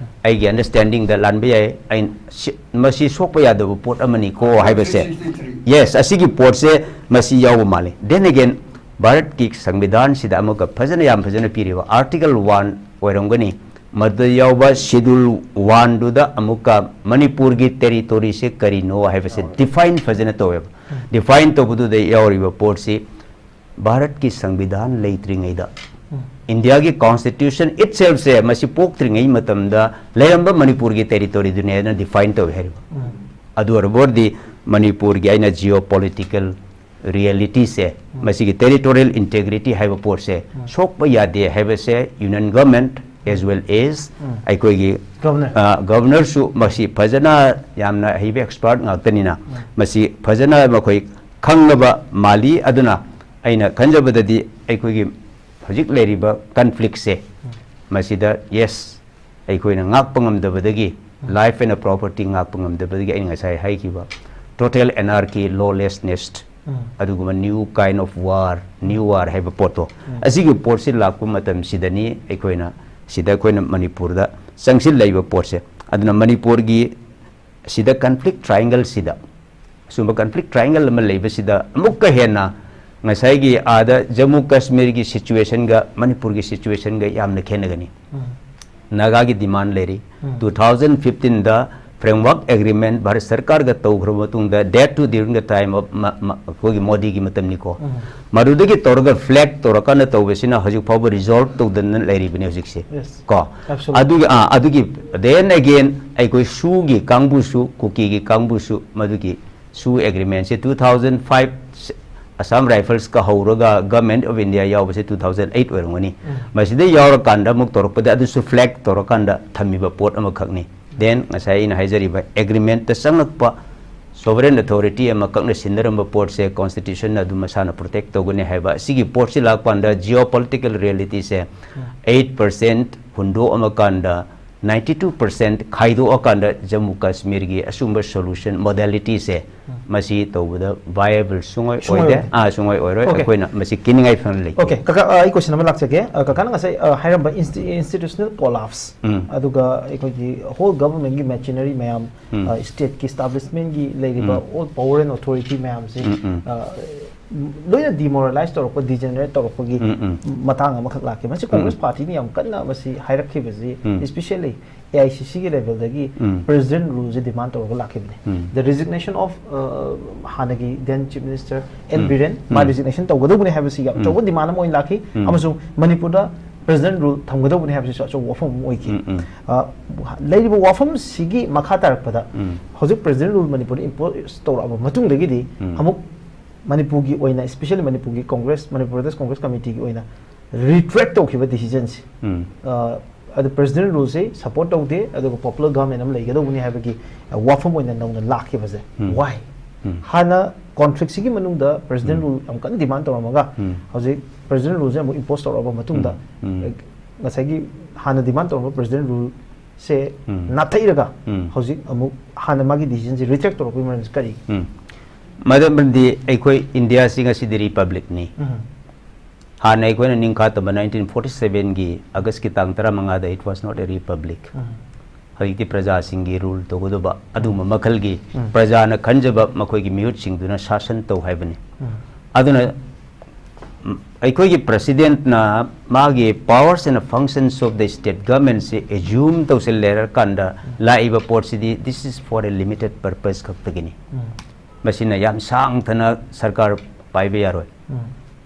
ꯑꯩꯒꯤ understanding ꯗ ꯂꯥꯟꯕ ꯌꯥꯏ꯫ ꯑꯩꯅ ꯁꯤ-, ꯃꯁꯤ ꯁꯣꯛꯄ ꯌꯥꯗꯕ ꯄꯣꯠ ꯑꯃꯅꯤꯀꯣ ꯍꯥꯏꯕꯁꯦ꯫ Yes, ꯑꯁꯤꯒꯤ ꯄꯣꯠꯁꯦ ꯃꯁꯤ ꯌꯥꯎꯕ ꯃꯥꯜꯂꯤ꯫ Then again, ꯚꯥꯔꯠꯀꯤ ꯁꯪꯕꯤꯙꯥꯟꯁꯤꯗ ꯑꯃꯨꯛꯀ ꯐꯖꯅ, ꯌꯥꯝ ꯐꯖꯅ ꯄꯤꯔꯤꯕ Article one ꯑꯣꯏꯔꯝꯒꯅꯤ, ꯃꯗꯨꯗ ꯌꯥꯎꯕ Schedule one ꯗꯨꯗ ꯑꯃꯨꯛꯀ ꯃꯅꯤꯄꯨꯔꯒꯤ territory ꯁꯦ ꯀꯔꯤꯅꯣ ꯍꯥꯏꯕꯁꯦ define ꯐꯖꯅ ꯇꯧꯋꯦꯕ꯫ Define ꯇꯧꯕꯗꯨꯗ ꯌꯥꯎꯔꯤꯕ ꯄꯣꯠꯁꯤ ꯚꯥꯔꯠꯀꯤ ꯁꯪꯕꯤꯙꯥꯟ ꯂꯩꯇ꯭ꯔꯤꯉꯩꯗ ꯏꯟꯗꯤꯌꯥꯒꯤ constitution itself ꯁꯦ ꯃꯁꯤ ꯄꯣꯛꯇ꯭ꯔꯤꯉꯩ ꯃꯇꯝꯗ ꯂꯩꯔꯝꯕ ꯃꯅꯤꯄꯨꯔꯒꯤ territory ꯗꯨꯅꯦꯅ define ꯇꯧꯏ ꯍꯥꯏꯔꯤꯕ꯫ ꯑꯗꯨ ꯑꯣꯏꯔꯕ ꯑꯣꯏꯔꯗꯤ ꯃꯅꯤꯄꯨꯔꯒꯤ ꯑꯩꯅ geopolitical reality ꯁꯦ, ꯃꯁꯤꯒꯤ territorial integrity ꯍꯥꯏꯕ ꯄꯣꯠꯁꯦ ꯁꯣꯛꯄ ꯌꯥꯗꯦ ꯍꯥꯏꯕꯁꯦ Union Government as well as ꯑꯩꯈꯣꯏꯒꯤ Governor. Governor ꯁꯨ ꯃꯁꯤ ꯐꯖꯅ, ꯌꯥꯝꯅ ꯑꯍꯩꯕ expert ꯉꯥꯛꯇꯅꯤꯅ, ꯃꯁꯤ ꯐꯖꯅ ꯃꯈꯣꯏ ꯈꯪꯂꯕ ꯃꯥꯜꯂꯤ꯫ ꯑꯗꯨꯅ ꯑꯩꯅ ꯈꯟꯖꯕꯗꯗꯤ ꯑꯩꯈꯣꯏꯒꯤ ꯍꯧꯖꯤꯛ ꯂꯩꯔꯤꯕ conflict ꯁꯦ, ꯃꯁꯤꯗ, yes, ꯑꯩꯈꯣꯏꯅ ꯉꯥꯛꯄ ꯉꯝꯗꯕꯗꯒꯤ, life and property ꯉꯥꯛꯄ ꯉꯝꯗꯕꯗꯒꯤ, ꯑꯩꯅ ꯉꯁꯥꯏ ꯍꯥꯏꯈꯤꯕ total anarchy, lawlessness, ꯑꯗꯨꯒꯨꯝꯕ new kind of war, new war ꯍꯥꯏꯕ ꯄꯣꯠꯇꯣ, ꯑꯁꯤꯒꯤ ꯄꯣꯠꯁꯤ ꯂꯥꯛꯄ ꯃꯇꯝꯁꯤꯗꯅꯤ ꯑꯩꯈꯣꯏꯅ, ꯁꯤꯗ ꯑꯩꯈꯣꯏꯅ ꯃꯅꯤꯄꯨꯔꯗ ꯆꯪꯁꯤꯜꯂꯛꯏꯕ ꯄꯣꯠꯁꯦ꯫ ꯑꯗꯨꯅ ꯃꯅꯤꯄꯨꯔꯒꯤ ꯁꯤꯗ conflict triangle ꯁꯤꯗ, ꯑꯁꯨꯝꯕ conflict triangle ꯑꯃ ꯂꯩꯕꯁꯤꯗ ꯑꯃꯨꯛꯀ ꯍꯦꯟꯅ ꯉꯁꯥꯏꯒꯤ ꯑꯥꯗ ꯖꯝꯃꯨ ꯀꯥꯁꯃꯤꯔꯒꯤ situation ꯒ ꯃꯅꯤꯄꯨꯔꯒꯤ situation ꯒ ꯌꯥꯝꯅ ꯈꯦꯠꯅꯒꯅꯤ꯫ ꯅꯥꯒꯥꯒꯤ demand ꯂꯩꯔꯤ꯫ Two thousand fifteen ꯗ framework agreement ꯚꯥꯔꯠ ꯁꯔꯀꯥꯔꯒ ꯇꯧꯈ꯭ꯔꯕ ꯃꯇꯨꯡꯗ, that too during the time of ꯃ-, ꯃ-, ꯑꯩꯈꯣꯏꯒꯤ ꯃꯣꯗꯤꯒꯤ ꯃꯇꯝꯅꯤꯀꯣ꯫ ꯃꯗꯨꯗꯒꯤ ꯇꯧꯔꯒ flag ꯇꯧꯔꯀꯥꯟꯗ ꯇꯧꯕꯁꯤꯅ ꯍꯧꯖꯤꯛ ꯐꯥꯎꯕ resolve ꯇꯧꯗꯅ ꯂꯩꯔꯤꯕꯅꯤ ꯍꯧꯖꯤꯛꯁꯦ꯫ Yes. ꯀꯣ? Absolutely. ꯑꯗꯨꯒꯤ, ꯑꯥ, ꯑꯗꯨꯒꯤ, then again, ꯑꯩꯈꯣꯏ ꯁꯨꯒꯤ ꯀꯥꯡꯕꯨꯁꯨ, ꯀꯨꯀꯤꯒꯤ ꯀꯥꯡꯕꯨꯁꯨ ꯃꯗꯨꯒꯤ ꯁꯨ agreement ꯁꯦ two thousand five Assam Rifles ꯀ ꯍꯧꯔꯒ Government of India ꯌꯥꯎꯕꯁꯦ two thousand eight ꯑꯣꯏꯔꯝꯒꯅꯤ꯫ ꯃꯁꯤꯗ ꯌꯥꯎꯔꯀꯥꯟꯗ ꯑꯃꯨꯛ ꯇꯧꯔꯛꯄꯗ ꯑꯗꯨꯁꯨ flag ꯇꯧꯔꯀꯥꯟꯗ ꯊꯝꯃꯤꯕ ꯄꯣꯠ ꯑꯃꯈꯛꯅꯤ꯫ Then ꯉꯁꯥꯏ ꯑꯩꯅ ꯍꯥꯏꯖꯔꯤꯕ agreement ꯇ ꯆꯪꯂꯛꯄ sovereign authority ꯑꯃꯈꯛꯅ ꯁꯤꯟꯅꯔꯝꯕ ꯄꯣꯠꯁꯦ constitution ꯅ ꯑꯗꯨꯝ ꯃꯁꯥꯅ protect ꯇꯧꯒꯅꯤ ꯍꯥꯏꯕ꯫ ꯑꯁꯤꯒꯤ ꯄꯣꯠꯁꯤ ꯂꯥꯛꯄ ꯀꯥꯟꯗ geopolitical reality ꯁꯦ eight percent ꯍꯨꯟꯗꯣꯛꯑꯃꯀꯥꯟꯗ ninety two percent ꯈꯥꯏꯗꯣꯛꯑꯀꯥꯟꯗ Jammu ꯀꯥꯁꯃꯤꯔꯒꯤ ꯑꯁꯨꯝꯕ solution modality ꯁꯦ ꯃꯁꯤ ꯇꯧꯕꯗ viable ꯁꯨꯡꯑꯣꯏ ꯁꯨꯡꯑꯣꯏ ꯑꯣꯏꯗꯦ꯫ ꯑꯣꯏꯗꯦ꯫ ꯑꯥ, ꯁꯨꯡꯑꯣꯏ ꯑꯣꯏꯔꯣꯏ꯫ Okay. ꯑꯩꯈꯣꯏꯅ ꯃꯁꯤ ꯀꯤꯅꯤꯡꯉꯥꯏ ꯐꯅ ꯂꯩꯇꯦ꯫ Okay, ꯀꯀꯥ, ꯑ, ꯑꯩ question ꯑꯃ ꯂꯥꯛꯆꯒꯦ꯫ ꯑ, ꯀꯀꯥꯅ ꯉꯁꯥꯏ, ꯑ, ꯍꯥꯏꯔꯝꯕ insti-, institutional collapse, ꯎꯝ꯫ ꯑꯗꯨꯒ ꯑꯩꯈꯣꯏꯒꯤ whole government ꯒꯤ machinery ꯃꯌꯥꯝ, ꯎꯝ꯫ ꯑ, state ꯀꯤ establishment ꯒꯤ ꯂꯩꯔꯤꯕ ꯎꯝ꯫ all power and authority ꯃꯌꯥꯝꯁꯦ, ꯎꯝ, ꯎꯝ꯫ ꯑ, ꯂꯣꯏꯅ demoralize ꯇꯧꯔꯛꯄ, degenerate ꯇꯧꯔꯛꯄꯒꯤ ꯎꯝ, ꯎꯝ꯫ ꯃꯇꯥꯡ ꯑꯃꯈꯛ ꯂꯥꯛꯀꯦ꯫ ꯃꯁꯤ ꯎꯝ꯫ Congress party ꯅ ꯌꯥꯝ ꯀꯟꯅ ꯃꯁꯤ ꯍꯥꯏꯔꯛꯈꯤꯕꯁꯤ, ꯎꯝ꯫ Especially ꯑꯦ ꯑꯥꯏ ꯁꯤ ꯁꯤꯒꯤ ꯂꯦꯚꯦꯜꯗꯒꯤ ꯎꯝ. ꯄ꯭ꯔꯦꯁꯤꯗꯦꯟ ꯔꯨꯜꯁꯦ ꯗꯤꯃꯥꯟ ꯇꯧꯔꯒ ꯂꯥꯛꯈꯤꯕꯅꯤ꯫ ꯎꯝ. The resignation of, uh, ꯍꯥꯟꯅꯒꯤ ꯗꯦꯟ ꯆꯤꯐ ꯃꯤꯅꯤꯁꯇꯔ ꯑꯦꯟ ꯎꯝ. ꯕꯤꯔꯦꯟ, ꯃꯥ ꯎꯝ. ꯔꯤꯖꯤꯒꯅꯦꯁꯟ ꯇꯧꯒꯗꯧꯕꯅꯤ ꯍꯥꯏꯕꯁꯤ ꯌꯥꯝ ꯎꯝ. ꯑꯆꯧꯕ ꯗꯤꯃꯥꯟ ꯑꯃ ꯑꯣꯏꯅ ꯂꯥꯛꯈꯤ꯫ ꯎꯝ. ꯑꯃꯁꯨꯡ ꯃꯅꯤꯄꯨꯔꯗ ꯄ꯭ꯔꯦꯁꯤꯗꯦꯟ ꯔꯨꯜ ꯊꯝꯒꯗꯧꯕꯅꯤ ꯍꯥꯏꯕꯁꯤꯁꯨ ꯑꯆꯧꯕ ꯋꯥꯐꯝ ꯑꯃ ꯑꯣꯏꯈꯤ꯫ ꯎꯝ, ꯎꯝ. ꯑ, ꯂꯩꯔꯤꯕ ꯋꯥꯐꯝꯁꯤꯒꯤ ꯃꯈꯥ ꯇꯥꯔꯛꯄꯗ ꯎꯝ. ꯍꯧꯖꯤꯛ ꯄ꯭ꯔꯦꯁꯤꯗꯦꯟ ꯔꯨꯜ ꯃꯅꯤꯄꯨꯔꯗ ꯏꯝꯄꯣꯁ ꯇꯧꯔꯛꯑꯕ ꯃꯇꯨꯡꯗꯒꯤꯗꯤ ꯎꯝ. ꯑꯃꯨꯛ ꯃꯅꯤꯄꯨꯔꯒꯤ ꯑꯣꯏꯅ, especially ꯃꯅꯤꯄꯨꯔꯒꯤ ꯀꯣꯡꯒ꯭ꯔꯦꯁ, ꯃꯅꯤꯄꯨꯔ ꯄ꯭ꯔꯗꯦꯁ ꯀꯣꯡꯒ꯭ꯔꯦꯁ ꯀꯃꯤꯇꯤꯒꯤ ꯑꯣꯏꯅ ꯔꯤꯇ꯭ꯔꯦꯛ ꯇꯧꯈꯤꯕ ꯗꯤꯁꯤꯖꯟꯁꯤ, ꯎꯝ. ꯑ, ꯑꯗꯨ ꯄ꯭ꯔꯦꯁꯤꯗꯦꯟ ꯔꯨꯜꯁꯤ ꯁꯄꯣꯔꯠ ꯇꯧꯗꯦ, ꯑꯗꯨꯒ ꯄꯣꯄꯨꯂꯔ ꯒꯚꯔꯟꯃꯦꯟ ꯑꯃ ꯂꯩꯒꯗꯧꯕꯅꯤ ꯍꯥꯏꯕꯒꯤ, ꯑ, ꯋꯥꯐꯝ ꯑꯣꯏꯅ ꯅꯧꯅ ꯂꯥꯛꯈꯤꯕꯁꯦ꯫ ꯎꯝ. Why? ꯎꯝ. ꯍꯥꯟꯅ ꯀꯣꯟꯐ꯭ꯂꯤꯛꯁꯤꯒꯤ ꯃꯅꯨꯡꯗ ꯄ꯭ꯔꯦꯁꯤꯗꯦꯟ ꯎꯝ. ꯔꯨꯜ ꯌꯥꯝ ꯀꯟꯅ ꯗꯤꯃꯥꯟ ꯇꯧꯔꯝꯃꯒ ꯎꯝ. ꯍꯧꯖꯤꯛ ꯄ꯭ꯔꯦꯁꯤꯗꯦꯟ ꯔꯨꯜꯁꯦ ꯑꯃꯨꯛ ꯏꯝꯄꯣꯁ ꯇꯧꯔꯛꯑꯕ ꯃꯇꯨꯡꯗ, ꯎꯝ. ꯎꯝ. ꯉꯁꯥꯏꯒꯤ ꯍꯥꯟꯅ ꯗꯤꯃꯥꯟ ꯇꯧꯔꯝꯕ ꯄ꯭ꯔꯦꯁꯤꯗꯦꯟ ꯔꯨꯜꯁꯦ ꯎꯝ. ꯅꯥꯊꯩꯔꯒ ꯎꯝ. ꯍꯧꯖꯤꯛ ꯑꯃꯨꯛ ꯍꯥꯟꯅ ꯃꯥꯒꯤ ꯗꯤꯁꯤꯖꯟꯁꯦ ꯔꯤꯇ꯭ꯔꯦꯛ ꯇꯧꯔꯛꯄꯒꯤ ꯃꯔꯝꯁꯦ ꯀꯔꯤ? ꯎꯝ. ꯃꯔꯝꯗꯤ ꯑꯩꯈꯣꯏ ꯏꯟꯗꯤꯌꯥꯁꯤ ꯉꯁꯤꯗꯤ ꯔꯤꯄꯕ꯭ꯂꯤꯛꯅꯤ꯫ ꯎꯝ. ꯍꯥꯟꯅ ꯑꯩꯈꯣꯏꯅ ꯅꯤꯡꯈꯥ ꯇꯝꯕ ꯅꯥꯏꯟꯇꯤꯟ ꯐꯣꯔꯇꯤ ꯁꯚꯦꯟꯒꯤ ꯑꯥꯒꯁꯀꯤ ꯇꯥꯡ ꯇꯔꯥꯃꯉꯥꯗ, it was not a republic. ꯎꯝ. ꯍꯧꯖꯤꯛꯇꯤ ꯄ꯭ꯔꯖꯥꯁꯤꯡꯒꯤ ꯔꯨꯜ ꯇꯧꯒꯗꯧꯕ ꯑꯗꯨꯒꯨꯝꯕ ꯃꯈꯜꯒꯤ ꯎꯝ. ꯄ꯭ꯔꯖꯥꯅ ꯈꯟꯖꯕ ꯃꯈꯣꯏꯒꯤ ꯃꯤꯍꯨꯠꯁꯤꯡꯗꯨꯅ ꯁꯥꯁꯟ ꯇꯧ ꯍꯥꯏꯕꯅꯤ꯫ ꯎꯝ. ꯑꯗꯨꯅ, ꯎꯝ, ꯑꯩꯈꯣꯏꯒꯤ ꯄ꯭ꯔꯁꯤꯗꯦꯟꯠꯅ ꯃꯥꯒꯤ powers and functions of the state governmentꯁꯤ ꯑꯦꯖ꯭ꯌꯨꯝ ꯇꯧꯁꯤꯜ ꯂꯩꯔꯀꯥꯟꯗ ꯂꯥꯛꯏꯕ ꯄꯣꯠꯁꯤꯗꯤ, this is for a limited purpose ꯈꯛꯇꯒꯤꯅꯤ꯫ ꯎꯝ. ꯃꯁꯤꯅ ꯌꯥꯝ ꯁꯥꯡꯊꯅ ꯁꯔꯀꯥꯔ ꯄꯥꯏꯕ ꯌꯥꯔꯣꯏ꯫ ꯎꯝ.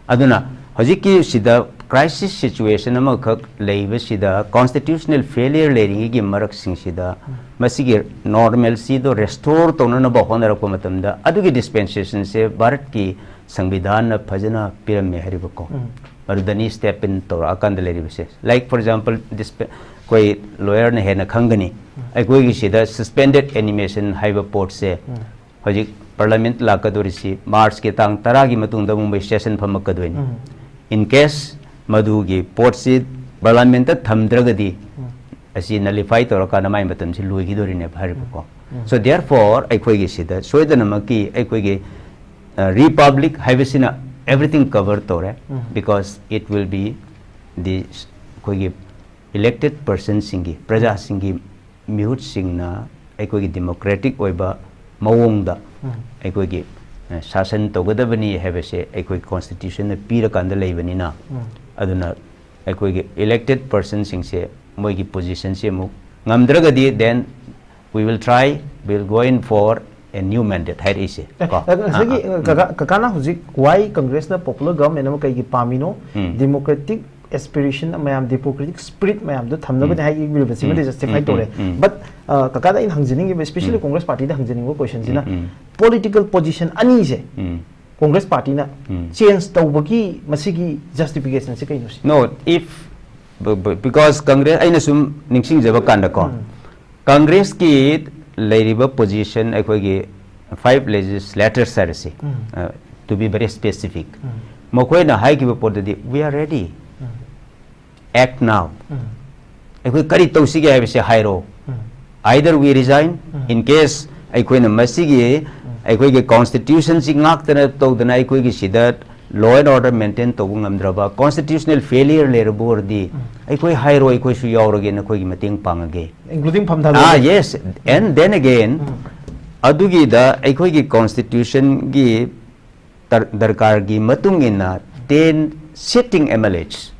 ꯑꯗꯨꯅ ꯍꯧꯖꯤꯛꯀꯤ ꯁꯤꯗ crisis situation ꯑꯃꯈꯛ ꯂꯩꯕꯁꯤꯗ constitutional failure ꯂꯩꯔꯤꯉꯩꯒꯤ ꯃꯔꯛꯁꯤꯡꯁꯤꯗ ꯃꯁꯤꯒꯤ normalcyꯗꯣ restore ꯇꯧꯅꯅꯕ ꯍꯣꯠꯅꯔꯛꯄ ꯃꯇꯝꯗ ꯑꯗꯨꯒꯤ dispensationꯁꯦ ꯚꯥꯔꯠꯀꯤ ꯁꯪꯕꯤꯙꯥꯟꯅ ꯐꯖꯅ ꯄꯤꯔꯝꯃꯦ ꯍꯥꯏꯔꯤꯕꯀꯣ꯫ ꯎꯝ. ꯃꯗꯨꯗꯅꯤ step in ꯇꯧꯔꯛꯑꯀꯥꯟꯗ ꯂꯩꯔꯤꯕꯁꯦ꯫ Like, for example, disp-, ꯑꯩꯈꯣꯏ lawyerꯅ ꯍꯦꯟꯅ ꯈꯪꯒꯅꯤ꯫ ꯎꯝ. ꯑꯩꯈꯣꯏꯒꯤ ꯁꯤꯗ suspended animation ꯍꯥꯏꯕ ꯄꯣꯠꯁꯦ ꯎꯝ. ꯍꯧꯖꯤꯛ parliament ꯂꯥꯛꯀꯗꯧꯔꯤꯁꯤ Marchꯀꯤ ꯇꯥꯡ ꯇꯔꯥꯒꯤ ꯃꯇꯨꯡꯗ ꯑꯃꯨꯛ ꯃꯣꯏ session ꯐꯝꯃꯛꯀꯗꯣꯏꯅꯤ꯫ ꯎꯝ. In case ꯃꯗꯨꯒꯤ ꯄꯣꯠꯁꯤ parliamentꯇ ꯊꯝꯗ꯭ꯔꯒꯗꯤ ꯎꯝ. ꯑꯁꯤ nullify ꯇꯧꯔꯀꯥꯟꯗ ꯃꯥꯏ ꯃꯇꯝꯁꯤ ꯂꯣꯏꯈꯤꯗꯣꯔꯤꯅꯦꯕ ꯍꯥꯏꯔꯤꯕꯀꯣ꯫ ꯎꯝ. So therefore ꯑꯩꯈꯣꯏꯒꯤ ꯁꯤꯗ ꯁꯣꯏꯗꯅꯃꯛꯀꯤ ꯑꯩꯈꯣꯏꯒꯤ, ꯑ, republic ꯍꯥꯏꯕꯁꯤꯅ everything cover ꯇꯧꯔꯦ, ꯎꯝ. because it will be the, ꯑꯩꯈꯣꯏꯒꯤ elected personꯁꯤꯡꯒꯤ, ꯄ꯭ꯔꯖꯥꯁꯤꯡꯒꯤ ꯃꯤꯍꯨꯠꯁꯤꯡꯅ ꯑꯩꯈꯣꯏꯒꯤ democratic ꯑꯣꯏꯕ ꯃꯑꯣꯡꯗ ꯎꯝ. ꯑꯩꯈꯣꯏꯒꯤ, ꯑ, ꯁꯥꯁꯟ ꯇꯧꯒꯗꯕꯅꯤ ꯍꯥꯏꯕꯁꯦ ꯑꯩꯈꯣꯏ constitutionꯅ ꯄꯤꯔꯀꯥꯟꯗ ꯂꯩꯕꯅꯤꯅ, ꯎꯝ. ꯑꯗꯨꯅ ꯑꯩꯈꯣꯏꯒꯤ elected personꯁꯤꯡꯁꯦ ꯃꯣꯏꯒꯤ positionꯁꯦ ꯑꯃꯨꯛ ꯉꯝꯗ꯭ꯔꯒꯗꯤ then we will try, we will go in for a new mandate ꯍꯥꯏꯔꯛꯏꯁꯦ ꯀꯣ꯫ ꯉꯁꯥꯏꯒꯤ ꯀꯀꯥꯅ ꯍꯧꯖꯤꯛ why Congressꯅ popular government ꯑꯃ ꯀꯩꯒꯤ ꯄꯥꯝꯃꯤꯅꯣ? Democratic aspiration ꯃꯌꯥꯝ, democratic spirit ꯃꯌꯥꯝꯗꯣ ꯊꯝꯅꯕꯅꯦ ꯍꯥꯏꯕꯤꯔꯤꯕꯁꯤꯃꯗꯤ justify ꯇꯧꯔꯦ꯫ But ꯀꯀꯥꯗ ꯑꯩꯅ ꯍꯪꯖꯅꯤꯡꯉꯤꯕ, especially Congress partyꯗ ꯍꯪꯖꯅꯤꯡꯕ questionꯁꯤꯅ, political position ꯑꯅꯤꯁꯦ Congress partyꯅ change ꯇꯧꯕꯒꯤ ꯃꯁꯤꯒꯤ justificationꯁꯦ ꯀꯩꯅꯣ ꯁꯤ? No, if because Congress, ꯑꯩꯅ ꯁꯨꯝ ꯅꯤꯡꯁꯤꯡꯖꯕ ꯀꯥꯟꯗꯀꯣ, Congressꯀꯤ ꯂꯩꯔꯤꯕ position, ꯑꯩꯈꯣꯏꯒꯤ five legislators ꯍꯥꯏꯔꯁꯤ, to be very specific, ꯃꯈꯣꯏꯅ ꯍꯥꯏꯈꯤꯕ ꯄꯣꯠꯇꯗꯤ we are ready, act now, ꯑꯩꯈꯣꯏ ꯀꯔꯤ ꯇꯧꯁꯤꯒꯦ ꯍꯥꯏꯕꯁꯦ ꯍꯥꯏꯔꯣ꯫ Either we resign, in case ꯑꯩꯈꯣꯏꯅ ꯃꯁꯤꯒꯤ ꯑꯩꯈꯣꯏꯒꯤ constitutionꯁꯤ ꯉꯥꯛꯇꯅ ꯇꯧꯗꯅ ꯑꯩꯈꯣꯏꯒꯤ ꯁꯤꯗ law and order maintain ꯇꯧꯕ ꯉꯝꯗ꯭ꯔꯕ constitutional failure ꯂꯩꯔꯕ ꯑꯣꯏꯔꯗꯤ ꯑꯩꯈꯣꯏ ꯍꯥꯏꯔꯣ, ꯑꯩꯈꯣꯏꯁꯨ ꯌꯥꯎꯔꯒꯦ, ꯅꯈꯣꯏꯒꯤ ꯃꯇꯦꯡ ꯄꯥꯡꯉꯒꯦ꯫ Including ꯐꯝꯊꯕ꯫ Ah, yes, and then again, ꯑꯗꯨꯒꯤꯗ ꯑꯩꯈꯣꯏꯒꯤ constitutionꯒꯤ ꯗꯔꯀꯥꯔꯒꯤ ꯃꯇꯨꯡ ꯏꯟꯅ ten sitting MLAs,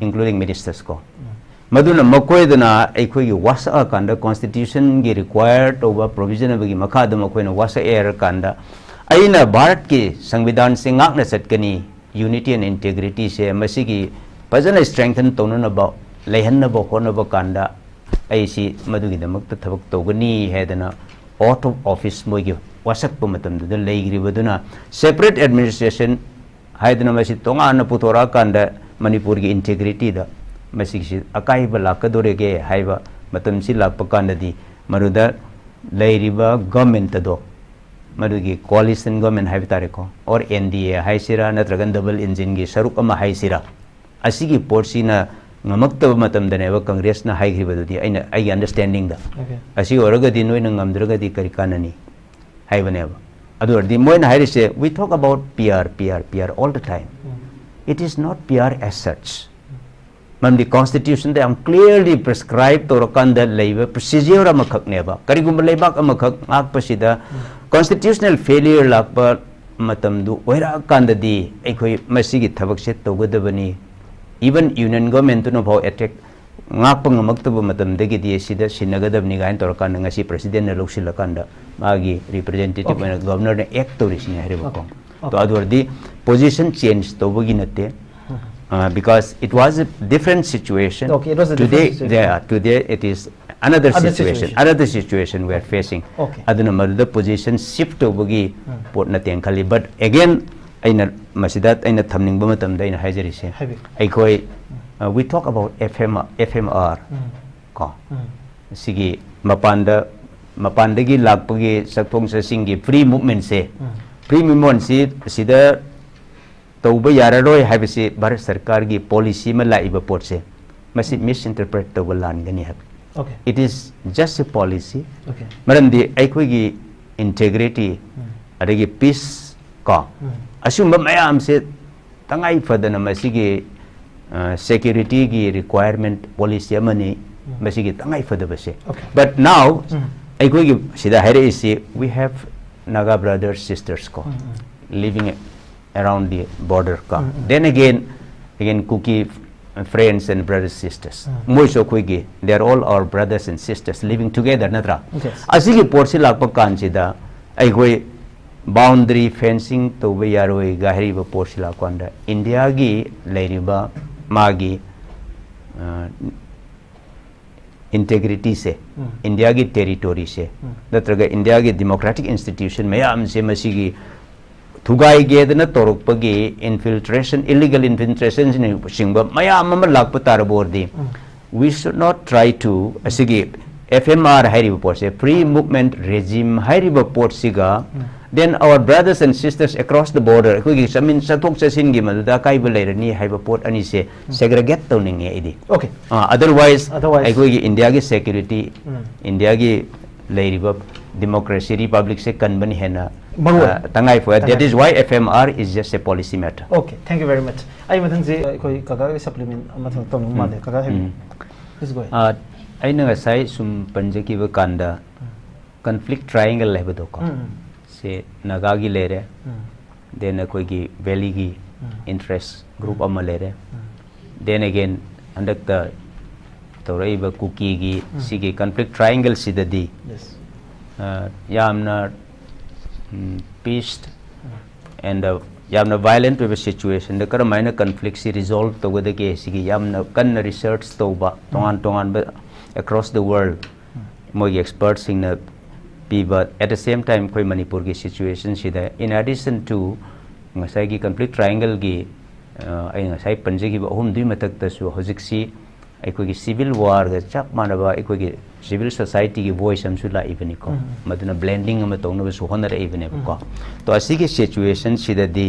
including ministers ꯀꯣ, ꯃꯗꯨꯅ ꯃꯈꯣꯏꯗꯅ ꯑꯩꯈꯣꯏꯒꯤ ꯋꯥꯁꯛꯑꯀꯥꯟꯗ constitutionꯒꯤ require ꯇꯧꯕ provision ꯑꯗꯨꯒꯤ ꯃꯈꯥꯗ ꯃꯈꯣꯏꯅ ꯋꯥꯁꯛꯑꯦ ꯍꯥꯏꯔꯀꯥꯟꯗ ꯑꯩꯅ ꯚꯥꯔꯠꯀꯤ ꯁꯪꯕꯤꯙꯥꯟꯁꯦ ꯉꯥꯛꯅ ꯆꯠꯀꯅꯤ, unity and integrityꯁꯦ ꯃꯁꯤꯒꯤ ꯐꯖꯅ strengthen ꯇꯧꯅꯅꯕ, ꯂꯩꯍꯟꯅꯕ ꯍꯣꯠꯅꯕ ꯀꯥꯟꯗ ꯑꯩꯁꯤ ꯃꯗꯨꯒꯤꯗꯃꯛꯇ ꯊꯕꯛ ꯇꯧꯒꯅꯤ ꯍꯥꯏꯗꯅ oath of office ꯃꯣꯏꯒꯤ ꯋꯥꯁꯛꯄ ꯃꯇꯝꯗꯨꯗ ꯂꯩꯈ꯭ꯔꯤꯕꯗꯨꯅ separate administration ꯍꯥꯏꯗꯅ ꯃꯁꯤ ꯇꯣꯉꯥꯟꯅ ꯄꯨꯊꯣꯔꯛꯑꯀꯥꯟꯗ ꯃꯅꯤꯄꯨꯔꯒꯤ integrityꯗ ꯃꯁꯤꯒꯤꯁꯤ ꯑꯀꯥꯏꯕ ꯂꯥꯛꯀꯗꯣꯔꯤꯒꯦ ꯍꯥꯏꯕ ꯃꯇꯝꯁꯤ ꯂꯥꯛꯄ ꯀꯥꯟꯗꯗꯤ ꯃꯗꯨꯗ ꯂꯩꯔꯤꯕ government ꯑꯗꯣ ꯃꯗꯨꯒꯤ coalition government ꯍꯥꯏꯕ ꯇꯥꯔꯦꯀꯣ, or NDA ꯍꯥꯏꯁꯤꯔꯥ ꯅꯠꯇ꯭ꯔꯒ double engineꯒꯤ ꯁꯔꯨꯛ ꯑꯃ ꯍꯥꯏꯁꯤꯔꯥ, ꯑꯁꯤꯒꯤ ꯄꯣꯠꯁꯤꯅ ꯉꯝꯃꯛꯇꯕ ꯃꯇꯝꯗꯅꯦꯕ Congressꯅ ꯍꯥꯏꯈ꯭ꯔꯤꯕꯗꯨꯗꯤ ꯑꯩꯅ ꯑꯩꯒꯤ understandingꯗ꯫ ꯑꯁꯤ ꯑꯣꯏꯔꯒꯗꯤ ꯅꯣꯏꯅ ꯉꯝꯗ꯭ꯔꯒꯗꯤ ꯀꯔꯤ ꯀꯥꯟꯅꯅꯤ ꯍꯥꯏꯕꯅꯦꯕ꯫ ꯑꯗꯨ ꯑꯣꯏꯔꯗꯤ ꯃꯣꯏꯅ ꯍꯥꯏꯔꯤꯁꯦ we talk about PR, PR, PR all the time. It is not PR as such. ꯃꯔꯝꯗꯤ constitutionꯗ ꯌꯥꯝ clearly prescribe ꯇꯧꯔꯀꯥꯟꯗ ꯂꯩꯕ procedure ꯑꯃꯈꯛꯅꯦꯕ꯫ ꯀꯔꯤꯒꯨꯝꯕ ꯂꯩꯕꯥꯛ ꯑꯃꯈꯛ ꯉꯥꯛꯄꯁꯤꯗ constitutional failure ꯂꯥꯛꯄ ꯃꯇꯝꯗꯨ ꯑꯣꯏꯔꯛꯑꯀꯥꯟꯗꯗꯤ ꯑꯩꯈꯣꯏ ꯃꯁꯤꯒꯤ ꯊꯕꯛꯁꯦ ꯇꯧꯒꯗꯕꯅꯤ꯫ Even union governmentꯇꯨꯅ ꯐꯥꯎ attack ꯉꯥꯛꯄ ꯉꯝꯃꯛꯇꯕ ꯃꯇꯝꯗꯒꯤꯗꯤ ꯁꯤꯗ ꯁꯤꯟꯅꯒꯗꯕꯅꯤ ꯀꯥꯏꯅ ꯇꯧꯔꯀꯥꯟꯗ ꯉꯁꯤ presidentꯅ ꯂꯧꯁꯤꯜꯂꯀꯥꯟꯗ ꯃꯥꯒꯤ representative Okay. ꯑꯣꯏꯅ governorꯅ act ꯇꯧꯔꯤꯁꯤꯅꯤ ꯍꯥꯏꯔꯤꯕꯀꯣ꯫ Okay. ꯑꯗꯣ ꯑꯗꯨ ꯑꯣꯏꯔꯗꯤ position change ꯇꯧꯕꯒꯤ ꯅꯠꯇꯦ, because it was a different situation. Okay, it was a different situation. Today, yeah, today it is another situation, another situation we are facing. Okay. ꯑꯗꯨꯅ ꯃꯗꯨꯗ position shift ꯇꯧꯕꯒꯤ ꯎꯝ꯫ ꯄꯣꯠ ꯅꯠꯇꯦꯅ ꯈꯜꯂꯤ꯫ But again, ꯑꯩꯅ ꯃꯁꯤꯗ ꯑꯩꯅ ꯊꯝꯅꯤꯡꯕ ꯃꯇꯝꯗ ꯑꯩꯅ ꯍꯥꯏꯖꯔꯤꯁꯦ, ꯍꯥꯏꯕꯤꯌꯨ꯫ ꯑꯩꯈꯣꯏ, ꯎꯝ꯫ Uh, we talk about F M, F M R, ꯎꯝ꯫ ꯀꯣ꯫ ꯎꯝ꯫ ꯁꯤꯒꯤ ꯃꯄꯥꯟꯗ, ꯃꯄꯥꯟꯗꯒꯤ ꯂꯥꯛꯄꯒꯤ ꯆꯠꯊꯣꯛ ꯆꯠꯁꯤꯟꯒꯤ free movementꯁꯦ, ꯎꯝ꯫ Free movementꯁꯤ ꯁꯤꯗ ꯇꯧꯕ ꯌꯥꯔꯔꯣꯏ ꯍꯥꯏꯕꯁꯤ ꯚꯥꯔꯠ ꯁꯔꯀꯥꯔꯒꯤ policy ꯑꯃ ꯂꯥꯛꯏꯕ ꯄꯣꯠꯁꯦ, ꯃꯁꯤ misinterpret ꯇꯧꯕ ꯂꯥꯟꯒꯅꯤ ꯍꯥꯏꯕ꯫ Okay. It is just a policy. Okay. ꯃꯔꯝꯗꯤ ꯑꯩꯈꯣꯏꯒꯤ integrity, ꯎꯝ꯫ ꯑꯗꯒꯤ peace ꯀꯣ, ꯎꯝ꯫ ꯑꯁꯤꯒꯨꯝꯕ ꯃꯌꯥꯝꯁꯦ ꯇꯉꯥꯏ ꯐꯗꯅ ꯃꯁꯤꯒꯤ, ꯑ, securityꯒꯤ requirement policy ꯑꯃꯅꯤ, ꯎꯝ꯫ ꯃꯁꯤꯒꯤ ꯇꯉꯥꯏ ꯐꯗꯕꯁꯦ꯫ Okay. But now, ꯎꯝ꯫ ꯑꯩꯈꯣꯏꯒꯤ ꯁꯤꯗ ꯍꯥꯏꯔꯛꯏꯁꯤ, we have Naga brothers, sisters ꯀꯣ, ꯎꯝ, ꯎꯝ꯫ Living around the border ꯀꯣ꯫ ꯎꯝ, ꯎꯝ꯫ Then again, again, Kuki friends and brothers, sisters. ꯎꯝ꯫ ꯃꯣꯏꯁꯨ ꯑꯩꯈꯣꯏꯒꯤ, they are all our brothers and sisters living together, ꯅꯠꯇ꯭ꯔꯥ? Yes. ꯑꯁꯤꯒꯤ ꯄꯣꯠꯁꯤ ꯂꯥꯛꯄ ꯀꯥꯟꯁꯤꯗ ꯑꯩꯈꯣꯏ boundary fencing ꯇꯧꯕ ꯌꯥꯔꯣꯏꯒ ꯍꯥꯏꯔꯤꯕ ꯄꯣꯠꯁꯤ ꯂꯥꯛꯄ ꯀꯥꯟꯗ ꯏꯟꯗꯤꯌꯥꯒꯤ ꯂꯩꯔꯤꯕ ꯃꯥꯒꯤ, ꯑ, integrityꯁꯦ, ꯎꯝ꯫ ꯏꯟꯗꯤꯌꯥꯒꯤ territoryꯁꯦ, ꯎꯝ꯫ ꯅꯠꯇ꯭ꯔꯒ ꯏꯟꯗꯤꯌꯥꯒꯤ democratic institution ꯃꯌꯥꯝꯁꯦ ꯃꯁꯤꯒꯤ ꯊꯨꯒꯥꯏꯒꯦꯗꯅ ꯇꯧꯔꯛꯄꯒꯤ infiltration, illegal infiltrationꯅꯆꯤꯡꯕ ꯃꯌꯥꯝ ꯑꯃ ꯂꯥꯛꯄ ꯇꯥꯔꯕ ꯑꯣꯏꯔꯗꯤ, ꯎꯝ꯫ We should not try to, ꯑꯁꯤꯒꯤ F M R ꯍꯥꯏꯔꯤꯕ ꯄꯣꯠꯁꯦ, Free Movement Regime ꯍꯥꯏꯔꯤꯕ ꯄꯣꯠꯁꯤꯒ, ꯎꯝ꯫ Then our brothers and sisters across the border, ꯑꯩꯈꯣꯏꯒꯤ ꯆꯠꯃꯤꯟ-, ꯆꯠꯊꯣꯛ ꯆꯠꯁꯤꯟꯒꯤ ꯃꯗꯨꯗ ꯑꯀꯥꯏꯕ ꯂꯩꯔꯅꯤ ꯍꯥꯏꯕ ꯄꯣꯠ ꯑꯅꯤꯁꯦ ꯎꯝ꯫ Segregate ꯇꯧꯅꯤꯡꯉꯦ ꯑꯩꯗꯤ꯫ Okay. ꯑꯥ, otherwise, Otherwise. ꯑꯩꯈꯣꯏꯒꯤ ꯏꯟꯗꯤꯌꯥꯒꯤ security, ꯎꯝ꯫ ꯏꯟꯗꯤꯌꯥꯒꯤ ꯂꯩꯔꯤꯕ democracy, republicꯁꯦ ꯀꯟꯕꯅ ꯍꯦꯟꯅ, ꯃꯔꯨ ꯑꯣꯏ꯫ ꯑꯥ, ꯇꯉꯥꯏ ꯐꯗꯦ꯫ That is why F M R is just a policy matter. Okay, thank you very much. ꯑꯩ ꯃꯊꯪꯁꯦ ꯑꯩꯈꯣꯏ ꯀꯀꯥꯒꯤ supplement ꯑꯃ ꯇꯧꯅꯤꯡꯕ ꯎꯝ꯫ ꯃꯥꯜꯂꯦ꯫ ꯀꯀꯥ ꯍꯥꯏꯕꯤꯌꯨ꯫ ꯎꯝ꯫ Please go ahead. ꯑꯥ, ꯑꯩꯅ ꯉꯁꯥꯏ ꯁꯨꯝ ꯄꯟꯖꯈꯤꯕ ꯀꯥꯟꯗ ꯎꯝ꯫ Conflict triangle ꯍꯥꯏꯕꯗꯣꯀꯣ꯫ ꯎꯝ, ꯎꯝ꯫ ꯁꯦ ꯅꯥꯒꯥꯒꯤ ꯂꯩꯔꯦ, ꯎꯝ꯫ Then ꯑꯩꯈꯣꯏꯒꯤ valleyꯒꯤ ꯎꯝ꯫ Interest group ꯎꯝ꯫ ꯑꯃ ꯂꯩꯔꯦ꯫ ꯎꯝ꯫ Then again, ꯍꯟꯗꯛꯇ ꯇꯧꯔꯛꯏꯕ ꯀꯨꯀꯤꯒꯤ ꯁꯤꯒꯤ ꯀꯟꯐ꯭ꯂꯤꯛ ꯇ꯭ꯔꯥꯏꯌꯦꯡꯒꯜꯁꯤꯗꯗꯤ, Yes. ꯑ, ꯌꯥꯝꯅ ꯄꯤꯁ ꯑꯦꯟ ꯌꯥꯝꯅ ꯚꯥꯏꯂꯦꯟꯠ ꯑꯣꯏꯕ ꯁꯤꯆꯨꯋꯦꯁꯟꯗ ꯀꯔꯝꯍꯥꯏꯅ ꯀꯟꯐ꯭ꯂꯤꯛꯁꯤ ꯔꯤꯖꯣꯜꯕ ꯇꯧꯒꯗꯒꯦ, ꯁꯤꯒꯤ ꯌꯥꯝꯅ ꯀꯟꯅ ꯔꯤꯁꯔꯆ ꯇꯧꯕ ꯇꯣꯉꯥꯟ ꯇꯣꯉꯥꯟꯕ across the world ꯃꯣꯏꯒꯤ ꯑꯦꯛꯁꯄꯔꯠꯁꯤꯡꯅ ꯄꯤꯕ, at the same time ꯑꯩꯈꯣꯏ ꯃꯅꯤꯄꯨꯔꯒꯤ ꯁꯤꯆꯨꯋꯦꯁꯟꯁꯤꯗ, in addition to ꯉꯁꯥꯏꯒꯤ ꯀꯟꯐ꯭ꯂꯤꯛ ꯇ꯭ꯔꯥꯏꯌꯦꯡꯒꯜꯒꯤ, ꯑ, ꯑꯩꯅ ꯉꯁꯥꯏ ꯄꯟꯖꯈꯤꯕ ꯑꯍꯨꯝꯗꯨꯒꯤ ꯃꯊꯛꯇꯁꯨ ꯍꯧꯖꯤꯛꯁꯤ ꯑꯩꯈꯣꯏꯒꯤ ꯁꯤꯚꯤꯜ ꯋꯥꯔꯒ ꯆꯞ ꯃꯥꯟꯅꯕ ꯑꯩꯈꯣꯏꯒꯤ ꯁꯤꯚꯤꯜ ꯁꯣꯁꯥꯏꯇꯤꯒꯤ ꯚꯣꯏꯁ ꯑꯃꯁꯨ ꯂꯥꯛꯏꯕꯅꯤꯀꯣ꯫ ꯃꯗꯨꯅ ꯕ꯭ꯂꯦꯟꯗꯤꯡ ꯑꯃ ꯇꯧꯅꯕꯁꯨ ꯍꯣꯠꯅꯔꯛꯏꯕꯅꯦꯕꯀꯣ꯫ ꯇꯣ, ꯑꯁꯤꯒꯤ ꯁꯤꯆꯨꯋꯦꯁꯟꯁꯤꯗꯗꯤ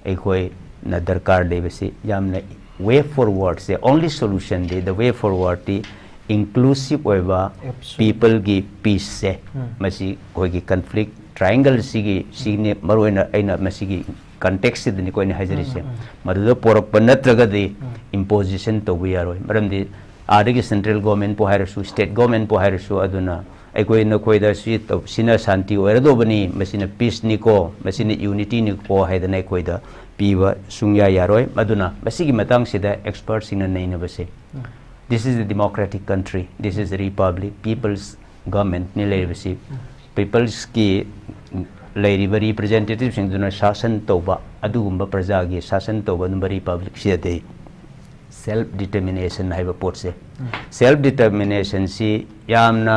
ꯑꯩꯈꯣꯏꯅ ꯗꯔꯀꯥꯔ ꯂꯩꯕꯁꯤ ꯌꯥꯝꯅ ꯋꯦ ꯐꯣꯔꯋꯥꯔꯗꯁꯦ, only solutionꯗꯤ, the way forwardꯗꯤ inclusive ꯑꯣꯏꯕ Absolutely. ꯄꯤꯄꯜꯒꯤ ꯄꯤꯁꯁꯦ, ꯃꯁꯤ ꯑꯩꯈꯣꯏꯒꯤ ꯀꯟꯐ꯭ꯂꯤꯛ ꯇ꯭ꯔꯥꯏꯌꯦꯡꯒꯜꯁꯤꯒꯤ, ꯁꯤꯅꯤ ꯃꯔꯨꯑꯣꯏꯅ ꯑꯩꯅ ꯃꯁꯤꯒꯤ ꯀꯟꯇꯦꯛꯁꯁꯤꯗꯅꯤꯀꯣ ꯑꯩꯅ ꯍꯥꯏꯖꯔꯤꯁꯦ꯫ ꯃꯗꯨꯗ ꯄꯣꯔꯛꯄ ꯅꯠꯇ꯭ꯔꯒꯗꯤ ꯏꯝꯄꯣꯖꯤꯁꯟ ꯇꯧꯕ ꯌꯥꯔꯣꯏ꯫ ꯃꯔꯝꯗꯤ ꯑꯥꯗꯒꯤ ꯁꯦꯟꯇ꯭ꯔꯦꯜ ꯒꯣꯔꯃꯦꯟꯄꯨ ꯍꯥꯏꯔꯁꯨ, ꯁ꯭ꯇꯦꯠ ꯒꯣꯔꯃꯦꯟꯄꯨ ꯍꯥꯏꯔꯁꯨ, ꯑꯗꯨꯅ ꯑꯩꯈꯣꯏ ꯅꯈꯣꯏꯗ ꯁꯤ ꯇꯧ-, ꯁꯤꯅ ꯁꯥꯟꯇꯤ ꯑꯣꯏꯔꯗꯧꯕꯅꯤ, ꯃꯁꯤꯅ ꯄꯤꯁꯅꯤꯀꯣ, ꯃꯁꯤꯅ ꯌꯨꯅꯤꯇꯤꯅꯤꯀꯣ ꯍꯥꯏꯗꯅ ꯑꯩꯈꯣꯏꯗ ꯄꯤꯕ ꯁꯨꯡꯌꯥ ꯌꯥꯔꯣꯏ꯫ ꯑꯗꯨꯅ ꯃꯁꯤꯒꯤ ꯃꯇꯥꯡꯁꯤꯗ ꯑꯦꯛꯁꯄꯔꯠꯁꯤꯡꯅ ꯅꯩꯅꯕꯁꯦ, this is a democratic country, this is a republic, people's governmentꯅꯤ ꯂꯩꯔꯤꯕꯁꯤ꯫ ꯄꯤꯄꯜꯁꯀꯤ ꯂꯩꯔꯤꯕ ꯔꯤꯄ꯭ꯔꯖꯦꯟꯇꯦꯇꯤꯚꯁꯤꯡꯗꯨꯅ ꯁꯥꯁꯟ ꯇꯧꯕ, ꯑꯗꯨꯒꯨꯝꯕ ꯄ꯭ꯔꯖꯥꯒꯤ ꯁꯥꯁꯟ ꯇꯧꯕ ꯑꯗꯨꯝꯕ ꯔꯤꯄꯕ꯭ꯂꯤꯛꯁꯤꯗꯗꯤ ꯁꯦꯜꯐ ꯗꯤꯇꯔꯃꯤꯅꯦꯁꯟ ꯍꯥꯏꯕ ꯄꯣꯠꯁꯦ, ꯁꯦꯜꯐ ꯗꯤꯇꯔꯃꯤꯅꯦꯁꯟꯁꯤ ꯌꯥꯝꯅ,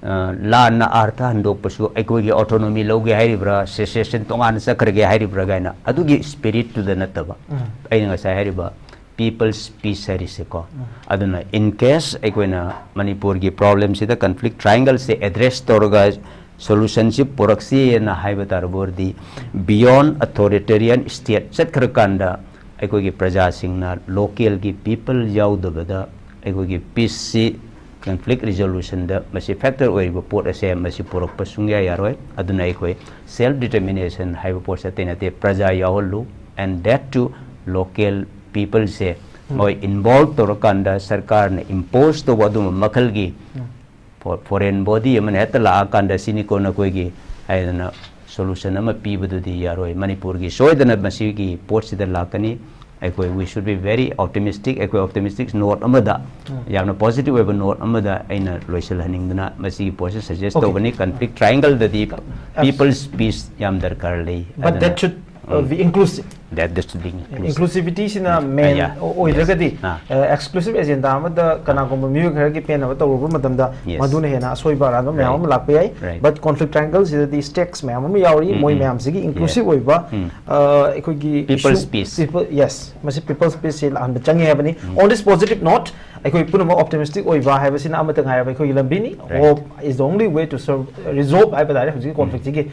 ꯑ, ꯂꯥꯟꯅ ꯑꯥꯔꯊ ꯍꯟꯗꯣꯛꯄꯁꯨ, ꯑꯩꯈꯣꯏꯒꯤ ꯑꯣꯇꯣꯅꯣꯃꯤ ꯂꯧꯒꯦ ꯍꯥꯏꯔꯤꯕ꯭ꯔꯥ, ꯁꯦꯁꯦꯁꯟ ꯇꯣꯉꯥꯟꯅ ꯆꯠꯈ꯭ꯔꯒꯦ ꯍꯥꯏꯔꯤꯕ꯭ꯔꯥ ꯀꯥꯏꯅ, ꯑꯗꯨꯒꯤ ꯁ꯭ꯄꯤꯔꯤꯠꯇꯨꯗ ꯅꯠꯇꯕ, ꯑꯩꯅ ꯉꯁꯥꯏ ꯍꯥꯏꯔꯤꯕ ꯄꯤꯄꯜꯁ ꯄꯤꯁ ꯍꯥꯏꯔꯤꯁꯦꯀꯣ꯫ ꯑꯗꯨꯅ in case ꯑꯩꯈꯣꯏꯅ ꯃꯅꯤꯄꯨꯔꯒꯤ ꯄ꯭ꯔꯣꯕ꯭ꯂꯦꯝꯁꯤꯗ ꯀꯟꯐ꯭ꯂꯤꯛ ꯇ꯭ꯔꯥꯏꯌꯦꯡꯒꯜꯁꯦ ꯑꯦꯗ꯭ꯔꯦꯁ ꯇꯧꯔꯒ ꯁꯣꯂꯨꯁꯟꯁꯤ ꯄꯨꯔꯛꯁꯤꯅ ꯍꯥꯏꯕ ꯇꯥꯔꯕ ꯑꯣꯏꯔꯗꯤ, beyond authoritarian state ꯆꯠꯈ꯭ꯔꯀꯥꯟꯗ ꯑꯩꯈꯣꯏꯒꯤ ꯄ꯭ꯔꯖꯥꯁꯤꯡꯅ, ꯂꯣꯀꯦꯜꯒꯤ ꯄꯤꯄꯜ ꯌꯥꯎꯗꯕꯗ ꯑꯩꯈꯣꯏꯒꯤ ꯄꯤꯁꯁꯤ, ꯀꯟꯐ꯭ꯂꯤꯛ ꯔꯤꯖꯣꯂꯨꯁꯟꯗ ꯃꯁꯤ ꯐꯦꯛꯇꯔ ꯑꯣꯏꯔꯤꯕ ꯄꯣꯠ ꯑꯁꯦ ꯃꯁꯤ ꯄꯨꯔꯛꯄ ꯁꯨꯡꯌꯥ ꯌꯥꯔꯣꯏ꯫ ꯑꯗꯨꯅ ꯑꯩꯈꯣꯏ ꯁꯦꯜꯐ ꯗꯤꯇꯔꯃꯤꯅꯦꯁꯟ ꯍꯥꯏꯕ ꯄꯣꯠꯁꯦ ꯑꯇꯩ ꯅꯠꯇꯦ, ꯄ꯭ꯔꯖꯥ ꯌꯥꯎꯍꯜꯂꯨ, and that to local peopleꯁꯦ ꯃꯣꯏ ꯏꯟꯚꯣꯜꯕ ꯇꯧꯔꯀꯥꯟꯗ ꯁꯔꯀꯥꯔꯅ ꯏꯝꯄꯣꯖ ꯇꯧꯕ ꯑꯗꯨꯝꯕ ꯃꯈꯜꯒꯤ ꯐꯣ-, ꯐꯣꯔꯦꯟ ꯕꯣꯗꯤ ꯑꯃꯅ ꯍꯦꯛꯇ ꯂꯥꯛꯑꯀꯥꯟꯗ ꯁꯤꯅꯤꯀꯣ ꯅꯈꯣꯏꯒꯤ ꯍꯥꯏꯗꯅ ꯁꯣꯂꯨꯁꯟ ꯑꯃ ꯄꯤꯕꯗꯨꯗꯤ ꯌꯥꯔꯣꯏ꯫ ꯃꯅꯤꯄꯨꯔꯒꯤ ꯁꯣꯏꯗꯅ ꯃꯁꯤꯒꯤ ꯄꯣꯠꯁꯤꯗ ꯂꯥꯛꯀꯅꯤ꯫ ꯑꯩꯈꯣꯏ we should be very optimistic. ꯑꯩꯈꯣꯏ optimistic note ꯑꯃꯗ, ꯌꯥꯝꯅ positive ꯑꯣꯏꯕ note ꯑꯃꯗ ꯑꯩꯅ ꯂꯣꯏꯁꯤꯜꯍꯟꯅꯤꯡꯗꯅ ꯃꯁꯤꯒꯤ ꯄꯣꯠꯁꯤ suggest Okay. ꯇꯧꯕꯅꯤ. Conflict triangle ꯗꯗꯤ people's peace ꯌꯥꯝ ꯗꯔꯀꯥꯔ ꯂꯩ. But that should uh, be inclusive. That, that should be inclusive. Inclusivity ꯁꯤꯅ main Yeah. ꯑꯣꯏꯗ꯭ꯔꯒꯗꯤ Yes. Ah. exclusive agenda ꯑꯃꯗ ꯀꯅꯥꯒꯨꯝꯕ ꯃꯤꯑꯣꯏ ꯈꯔꯒꯤ ꯄꯦꯟꯅꯕ ꯇꯧꯔꯨꯕ ꯃꯇꯝꯗ Yes. ꯃꯗꯨꯅ ꯍꯦꯟꯅ ꯑꯁꯣꯏꯕ ꯑꯔꯥꯟꯕ ꯃꯌꯥꯝ Right. ꯑꯃ ꯂꯥꯛꯄ ꯌꯥꯏ. Right. But conflict triangle ꯁꯤꯗꯗꯤ stakes ꯃꯌꯥꯝ ꯑꯃ ꯌꯥꯎꯔꯤ. Mm, ꯃꯣꯏ mm. ꯃꯌꯥꯝꯁꯤꯒꯤ Yeah. inclusive ꯑꯣꯏꯕ Mm. ꯑ, ꯑꯩꯈꯣꯏꯒꯤ People's issue- peace. People, yes, ꯃꯁꯤ people's peace ꯁꯤ ꯂꯥꯛꯍꯟꯕ ꯆꯪꯉꯦ ꯍꯥꯏꯕꯅꯤ. On this positive note, ꯑꯩꯈꯣꯏ ꯄꯨꯝꯅꯃꯛ optimistic ꯑꯣꯏꯕ ꯍꯥꯏꯕꯁꯤꯅ ꯑꯃꯠꯇ ꯉꯥꯏꯔꯕ ꯑꯩꯈꯣꯏꯒꯤ ꯂꯝꯕꯤꯅꯤ. Right. Hope is the only way to serve, resolve ꯍꯥꯏꯕ ꯇꯥꯔꯦ ꯍꯧꯖꯤꯛꯀꯤ conflict ꯁꯤꯒꯤ